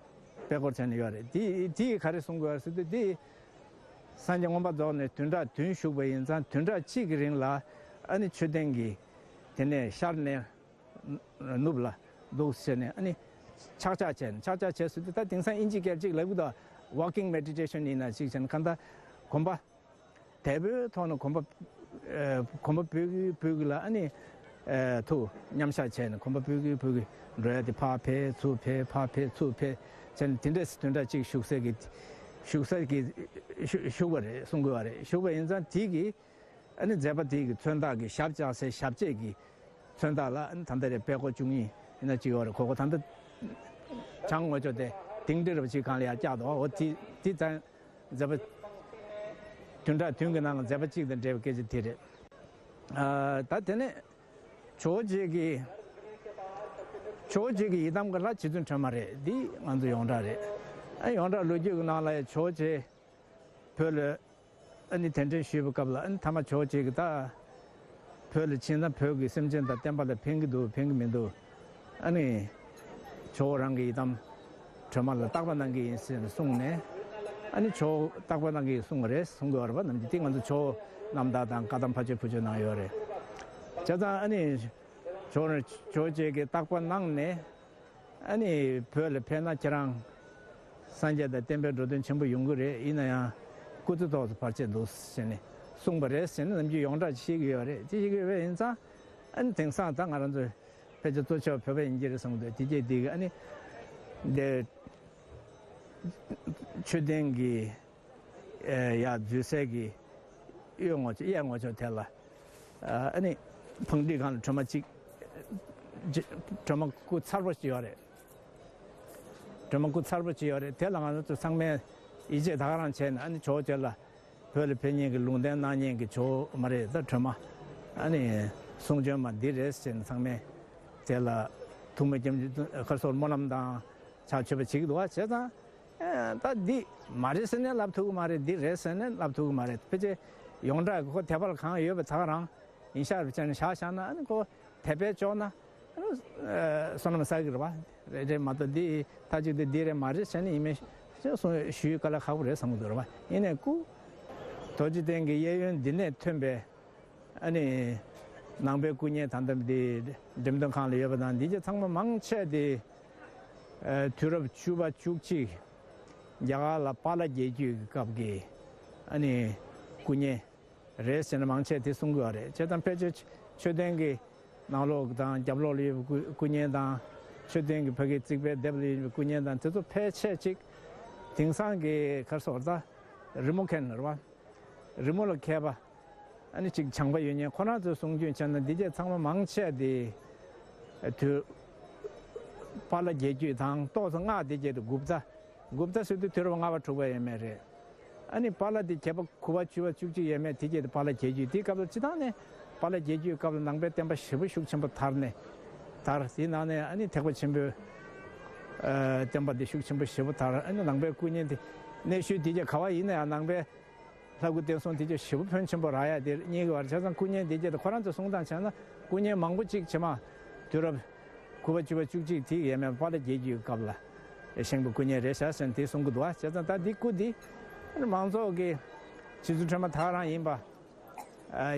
པད་སྐོར་བྱས་ནས་ཡོད་རེད། དེ་དེ་ག་རེ་གསུང་གི་ཡོད་རེད་ཟེར་དུས། དེ་སངས་རྒྱས་མངོན་པར་རྫོགས་ནས་བདུན་ཕྲག་བདུན་བཞུགས་པ་ཡིན་ཙང་། བདུན་ཕྲག་གཅིག་གི་རིང་ལ་ཨ་ནི་མཆོད་རྟེན་གྱི་དེ་ནས་ཤར་ནས་ནུབ་ལ་འདུག་ཟེར་ནས། ཨ་ནི་ཕྱག་རྒྱ་བྱས་ནས། ཕྱག་རྒྱ་བྱས་ཟེར་དུས་ད་དེང་སང་ཨིན་ཇི་སྐད་ཅིག་ལབ་གི་འདུག། walking meditation ཡིན་ན་ཅིག་བྱས་ནས། གང་ལྟར་གོམ་པ་དལ་པོའི་ཐོག་ནས་གོམ་པ་ཨེ་གོམ་པ་སྤོས་ཀྱི་སྤོས་ཀྱི་ལ། ཨ་ནི་ཨེ་ཐུགས་མཉམ་བཞག་བྱས་ནས་གོམ་པ་སྤོས་ཀྱི་སྤོས་ཀྱི་འགྲོ་ཡ་དེ། ཕར་ཕེབས་ཚུར་ཕེབས་ཕར་ཕེབས་ཚུར་ཕེབས་བྱས་ནས། དེ་འདྲས་བདུན་ཕྲག་གཅིག་བཞུགས་སའི་གི་བཞུགས་སའི་གི་བཞུགས་བཞུགས་པ་རེད་གསུང་གི་ཡོད་རེད། བཞུགས་པ་ཡིན་ཙང་དེ་གི་ཨ་ནི་མཛད་པ་དེ་གི་མཚོན་རྟགས་ཀྱི་ཞབས་བཅགས་སའི་ཞབས་རྗེས་ཀྱི་མཚོན་རྟགས་ལ། ཨ་ནི་ད་ལྟ་རེ་པད་སྐོར་བཅུ་གཉིས་ཡིན་ན་ཅིག་ཡོད་རེད། ཁོ་ཁོ་ད་ལྟ་བྱང་ངོས་ཕྱོགས་དེ་དིང་སྒྲི་རབ་ཅིག་སྒང་ལ་ཡར་བཀྱགས་འདུག། འོ་དེ་དེ་ཙང་མཛད་པ་བདུན་ཕྲག་བདུན་གྱི་ནང་ལ་མཛད་པ་གཅིག་དང་འབྲེལ་བའི་སྐད་ཆ་དེ་རེད། ཨ་ད་དེ་ནས་ཇོ་བོ་རྗེ་གི་ཇོ་བོ་རྗེ་གི་ཡི་དམ་གྱི་ལྷ་རྗེ་བཙུན་སྒྲོལ་མ་རེད། འདི་ང་ཚོ་ཡོངས་གྲགས་རེད། ཨ་ཡོངས་གྲགས་ལོ་རྒྱུས་ཀྱི་ནང་ལ་ཡང་ཇོ་བོ་རྗེ་བོད་ལ་ཨ་ནི་གདན་འདྲེན་ཞུས་པའི་སྐབས་ལ། ཨ་ནི་མཐའ་མ་ཇོ་བོ་རྗེ་གིས་ད་བོད་ལ་ཕྱིན་ན་བོད་ཀྱི་སེམས་ཅན་དང་བསྟན་པ་ལ་ཕན་གྱི་འདུག་ཕན་གྱི་མི་འདུག། ཨ་ནི་ཇོ་བོ་རང་གི་ཡི་དམ་སྒྲོལ་མ་ལ་བརྟག་པ་གནང་གི་ཡིན་ཟེར་ནས་གསུངས་ནས། ཨ་ནི་ཇོ་བོ་བརྟག་པ་གནང་གི་ཡིན་གསུངས་པ་རེད་གསུང་གི་ཡོད་རེད་པ། ནམ་རྒྱུན་དེ་ང་ཚོ་ཇོ་བོ་རྣམ་ཐར་དང་བཀའ་གདམས་ཕ་ཇོ་བུ་ཇོ་ནང་ཡོད་རེད། བྱས་ཙང་ཨ་ནི་ཇོ་བོ་ཇོ་བོ་རྗེ་གིས་བརྟག་པ་གནང་ནས། ཨ་ནི་བོད་ལ་ཕེབས་ན་ཁྱེད་རང་སངས་རྒྱས་དང་བསྟན་པའི་འགྲོ་དོན་ཆེན་པོ་ཡོང་གི་རེད། ཡིན་ན་ཡང་སྐུ་ཚེ་ཏོག་ཙམ་བར་ཆད་འདུག་ཟེར་ནས་གསུངས་པ་རེད་ཟེར་ནས་ནམ་རྒྱུན་ཡོངས་གྲགས་བཤད་ཀྱི་ཡོད་རེད། དེ་བཤད་ཀྱི་ཡོད་པ་ཡིན་ཙང་། ཨ་ནི་དེང་སང་ད་ང་རང་ཚོ་ཕལ་ཆེར་གཙོ་ཆེ་བ་བོད་པ་ཡིན་གྱི་རེད་བསམ་གྱི་འདུག། དེ་རྗེས་དེ་གི་ཨ་ནི་འདི་མཆོད་རྟེན་གྱི་ཡར་འཛུལ་སའི་གི་གཡས་ངོས་ཕྱོགས། གཡས་ངོས་ཕྱོགས་དེ་ལ་ཨ་ནི་བང་སྒྲིག་སྒང་ལ་སྒྲོལ་མ་གཅིག། སྒྲོལ་མ་སྐུ་མཚར་པོ་ཞིག་ཡོད་རེད། སྒྲོལ་མ་སྐུ་མཚར་པོ་ཅིག་ཡོད་རེད། དེ་ལ་ང་ཚོ་ཚང་མས་ཡིད་ཆེས་ད་ག་རང་བྱས་ནས། ཨ་ནི་ཇོ་བོ་རྗེ་ལ་བོད་ལ་ཕེབས་མཁན་གྱི་ལུང་བསྟན་གནང་མཁན་གྱི་ཇོ་བོ་མ་རེད་ད་སྒྲོལ་མ། ཨ་ནི་གསུང་བྱོན་མ་འདི་རེད་ཟེར་ནས་ཚང་མས་དེ་ལ་ཐུགས་སྨོན་སྐྱབས་འཇུག་ཁར་སོར་སྨོན་ལམ་དང་ཕྱག་མཆོད་པ་བྱེད་ཀྱི་འདུག་བ། བྱས་ཙང་ཨ་ད་འདི་མ་རེད་ཟེར་ནས་ལབ་ཐུབ་ཀྱི་མ་རེད། འདི་རེད་ཟེར་ནས་ལབ་ཐུབ་ཀྱི་མ་རེད། ཕལ་ཆེར་ཡོངས་གྲགས་ཀྱི་ཁོ་དད་པ་ལ་གང་ཡོད་པ་ད་ག་རང་ཡིན་ཤག་རེད་བྱས་ནས་བཞག་བཞག་ན། ཨ་ནི་ཁོ་དད་པས་ལྕོགས་ན། ཨ་ནི་བསོད་ནམས་བསགས་ཀྱི་རེད་བ། རེད་རེད་མ་གཏོགས་འདི་མཐའ་གཅིག་ཏུ་འདི་རེད་མ་རེད་ཟེར་ནས་ཡིན་མིན་ཞུ་ཡི་དཀའ་ལས་ཁག་པོ་རེད་བསམ་གྱི་འདུག་རེད་བ། ཡིན་ནའི་སྐུ་རྡོ་རྗེ་གདན་གྱི་གཡས་གཡོན་འདི་ནས་ཐོན་པའི་ཨ་ནི་ནང་པའི་སྐུ་བརྙན་ད་ལྟ་འདི་འགྲེམས་སྟོན་ཁང་ལ་ཡོད་པ་དང་འདི་རྗེས་ཚང་མ་མང་ཆེ་དེ་དུས་རབས་བཅུ་པ་བཅུ་གཅིག་རྒྱ་གར་ལ་པཱ་ལ་རྒྱལ་རྒྱུད་ཀྱི་སྐབས་ཀྱི་ཨ་ནི་སྐུ་བརྙན། རེད་ཟེར་ནས་མང་ཆེ་དེ་གསུང་གི་ཡོད་རེད། བྱས་ཙང་ཕལ་ཆེར་མཆོད་རྟེན་གྱི་ནང་ལོགས་དང་རྒྱབ་ལོགས་ལ་ཡོད་པའི་སྐུ་སྐུ་བརྙན་དང་། མཆོད་རྟེན་གྱི་ཕ་གིའི་རྩིག་པའི་ལྡེབས་ལ་ཡོད་པའི་སྐུ་བརྙན་དང་། དེ་ཚོ་ཕལ་ཆེར་ཅིག་དེང་སང་གི་ག་རེ་ཟེར་ད། རི་མོ་མཁན་རེད་བ། རི་མོ་ལ་མཁས་པ། ཨ་ནི་ཅིག་སྦྱངས་པ་ཡོད་མཁན་ཁོ་རང་ཚོས་གསུང་རྒྱུན་བྱས་ན། འདི་གྱད་ཚང་མ་མང་ཆེ་བ་དེ་དུས་པཱ་ལགས་རྒྱལ་རྒྱུད་དང་ཏོག་ཙམ་སྔགས་འདི་གྱད་དེ་གུབ་ཏ། གུབ་ཏ་ཟེར་དུས་དུས་རབས་ལྔ་པ་དྲུག་པ་ཡས་མས་རེད། ཨ་ནི་པཱ་ལགས་དེ་གྱད་པ་དགུ་པ་བཅུ་པ་བཅུ་གཅིག་ཡས་མས་དེ་གྱད་དེ་པཱ་ལགས་རྒྱལ་རྒྱུད། དེའི་སྐབས་ལ་སྤྱིར་བཏང་ནས་པཱ་ལགས་རྒྱལ་རྒྱུད་སྐབས་ལ་ནང་པའི་བསྟན་པ་ཞེ་པོ་ཤུགས་ཆེན་པོ་དར་ནས་དར། དེའི་ནང་ནས་ཨ་ནི་ཐེག་པ་ཆེན་པོའི་ཨ་བསྟན་པ་འདི་ཤུགས་ཆེན་པོ་ཞེ་པོ་དར། ཨ་ནི་ནང་པའི་སྐུ་བརྙན་དེ་གནའ་ཤུལ་དེ་གྱད་ག་བ་ཡིན་ན་ཡང་ནང་པའི་ལྷ་སྐུ་བསྟན་སྲུང་དེ་གྱད་ཞེ་པོ་ཕོན་ཆེན་པོ་རག་ཡ་དེ་རྙེད་ཀྱི་ཡོད་རེད། བྱས་ཙང་སྐུ་བརྙན་དེ་གྱད་དེ་ཁོ་རང་ཚོས་གསུང་སྟངས་བྱས་ན་སྐུ་བརྙན་མང་པོ་ཅིག་ཕྱི་མ་དུས་རབས་དགུ་པ་བཅུ་པ་བཅུ་གཅིག་དེ་ཡས་མས་པཱ་ལགས་རྒྱལ་རྒྱུད་སྐབས་ལ་བཞེངས་པའི་སྐུ་བརྙན་རེད་ཤག་ཟེར་ནས་དེ་གསུང་གི་འདུག་བ། བྱས་ཙང་ད་འདི་སྐུ་འདི་མང་ཚོགས་ཀྱི་རྗེ་བཙུན་སྒྲོལ་མ་ད་ག་རང་ཡིན་པ་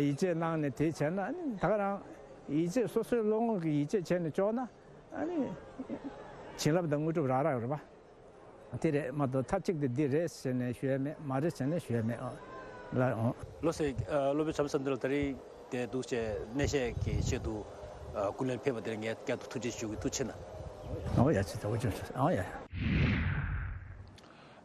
ཡིད་ཆེས་གནང་ནས་དེ་བྱས་ན། ཨ་ནི་ད་ག་རང་ཡིད་ཆེས་སོ་སོའི་བློ་ངོར་གྱི་ཡིད་ཆེས་བྱས་ནས་འཇོག་ན། ཨ་ནི་བྱིན་རླབས་དང་དངོས་གྲུབ་རག་རག་རེད་པ། དེ་རེད་མ་གཏོགས་མཐའ་གཅིག་ཏུ་འདི་རེད་ཟེར་ནས་ཞུ་ཡ་མེད། མ་རེད་ཟེར་ནས་ཞུ་ཡ་མེད། ཨ་ལ་ཨོ། ལགས་སོ། ཨ་སློབ་དཔོན་བྱམས་པ་བསམ་གཏན་ལགས་ད་རེས་དེ་འདུག་བྱས་གནས་བཤད་ཀྱི་ཆེད་དུ་ཨ་སྐུ་ལས་ཕེབས་པ་དེར་ངས་བསྐྱར་དུ་ཐུགས་རྗེ་ཞུ་གི། ཐུགས་རྗེ་ཆེ་གནང་། ཨོ་ཡ་ཆེ་ཆེ། ཨོ་ཆེ་ཆེ། ཨོ་ཡ་ཡ།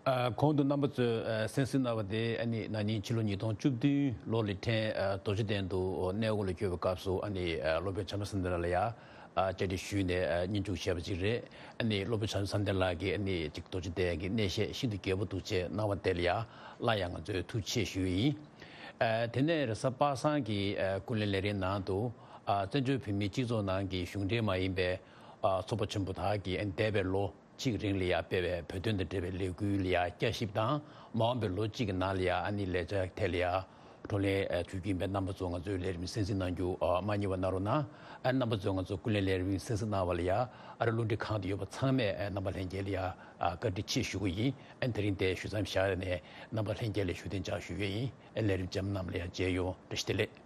ཨ་གོང་དུ་རྣམ་པ་ཚོས་ཨ་གསན་གཟིགས་གནང་བ་དེ་ཨ་ནི་ན་ནིང་ཕྱི་ལོ་ཉིས་སྟོང་བཅུ་བདུན་ལོ་ལི་ཁྲེན་ཨ་རྡོ་རྗེ་གདན་དུ་གནས་སྐོར་ལ་བསྐྱོད་པའི་སྐབས་སུ་ཨ་ནི་ཨ་སློབ་དཔོན་བྱམས་པ་བསམ་གཏན་ལགས་ལ་ཡ་ཨ་བཅར་འདྲི་ཞུས་ནས་ཨ་སྙན་ཞུ་བྱས་པ་ཅིག་རེད། ཨ་ནི་སློབ་དཔོན་བྱམས་པ་བསམ་གཏན་ལགས་ཀྱིས་ཨ་ནི་ཅིག་རྡོ་རྗེ་གདན་གྱི་གནས་བཤད་ཤིན་ཏུ་རྒྱས་པོ་འདུག་ཅེས་གནང་བ་དེ་ལ་ཡ་སླར་ཡང་ང་ཚོས་ཐུགས་རྗེ་ཆེ་ཞུ་ཡི་ཡིན། ཨ་དེ་ནས་རེས་གཟའ་པ་སངས་ཀྱི་ཨ་ཀུན་གླེང་ལས་རིམ་ནང་དུ་ཨ་བཙན་བྱོལ་བོད་མིའི་སྤྱི་ཚོགས་ནང་གི་གཞུང་འབྲེལ་མ་ཡིན་པའི་ཨ་ཚོགས་པ་ཆེན་པོ་དག་གིས་ཨ་ནི་འདས་པའི་ལོ་གཅིག་རིང་ལ་ཡ་སྤེལ་བའི་བོད་དོན་དང་འབྲེལ་བའི་ལས་འགུལ་ལ་ཡ་བསྐྱར་ཞིབ་དང་། མ་འོངས་པའི་ལོ་གཅིག་གི་ནང་ལ་ཡ་ཨ་ནི་ལས་འཆར་ཐད་ལ་ཡ་བགྲོ་གླེང་ཨ་ཞུ་གི་ཡིན་པས། རྣམ་པ་ཚོ་ང་ཚོའི་ལས་རིམ་གསན་གཟིགས་གནང་རྒྱུ་ཨ་མ་བསྙེལ་བ་གནང་རོགས་གནང་། ཨ་རྣམ་པ་ཚོས་ང་ཚོ་ཀུན་གླེང་ལས་རིམ་གསན་གཟིགས་གནང་བ་ལ་ཡ་ཨ་རི་རླུང་འཕྲིན་ཁང་དུ་ཡོད་པ་ཚང་མས་ཨ་རྣམ་པ་ལྷན་རྒྱས་ལ་ཡ་ཨ་བཀའ་དྲིན་ཆེ་ཞུ་གི་ཡིན། ཨ་དེ་རིང་དེ་ཞུ་མཚམས་བཞག་ནས་རྣམ་པ་ལྷན་རྒྱས་ལ་བཞུགས་གདན་འཇགས་ཞུ་གི་ཡིན། ཨ་ལས་རིམ་རྒྱབ་རྣམས་ལ་ཡ་མཇལ་ཡོང་། བཀྲ་ཤིས་བདེ་ལེགས།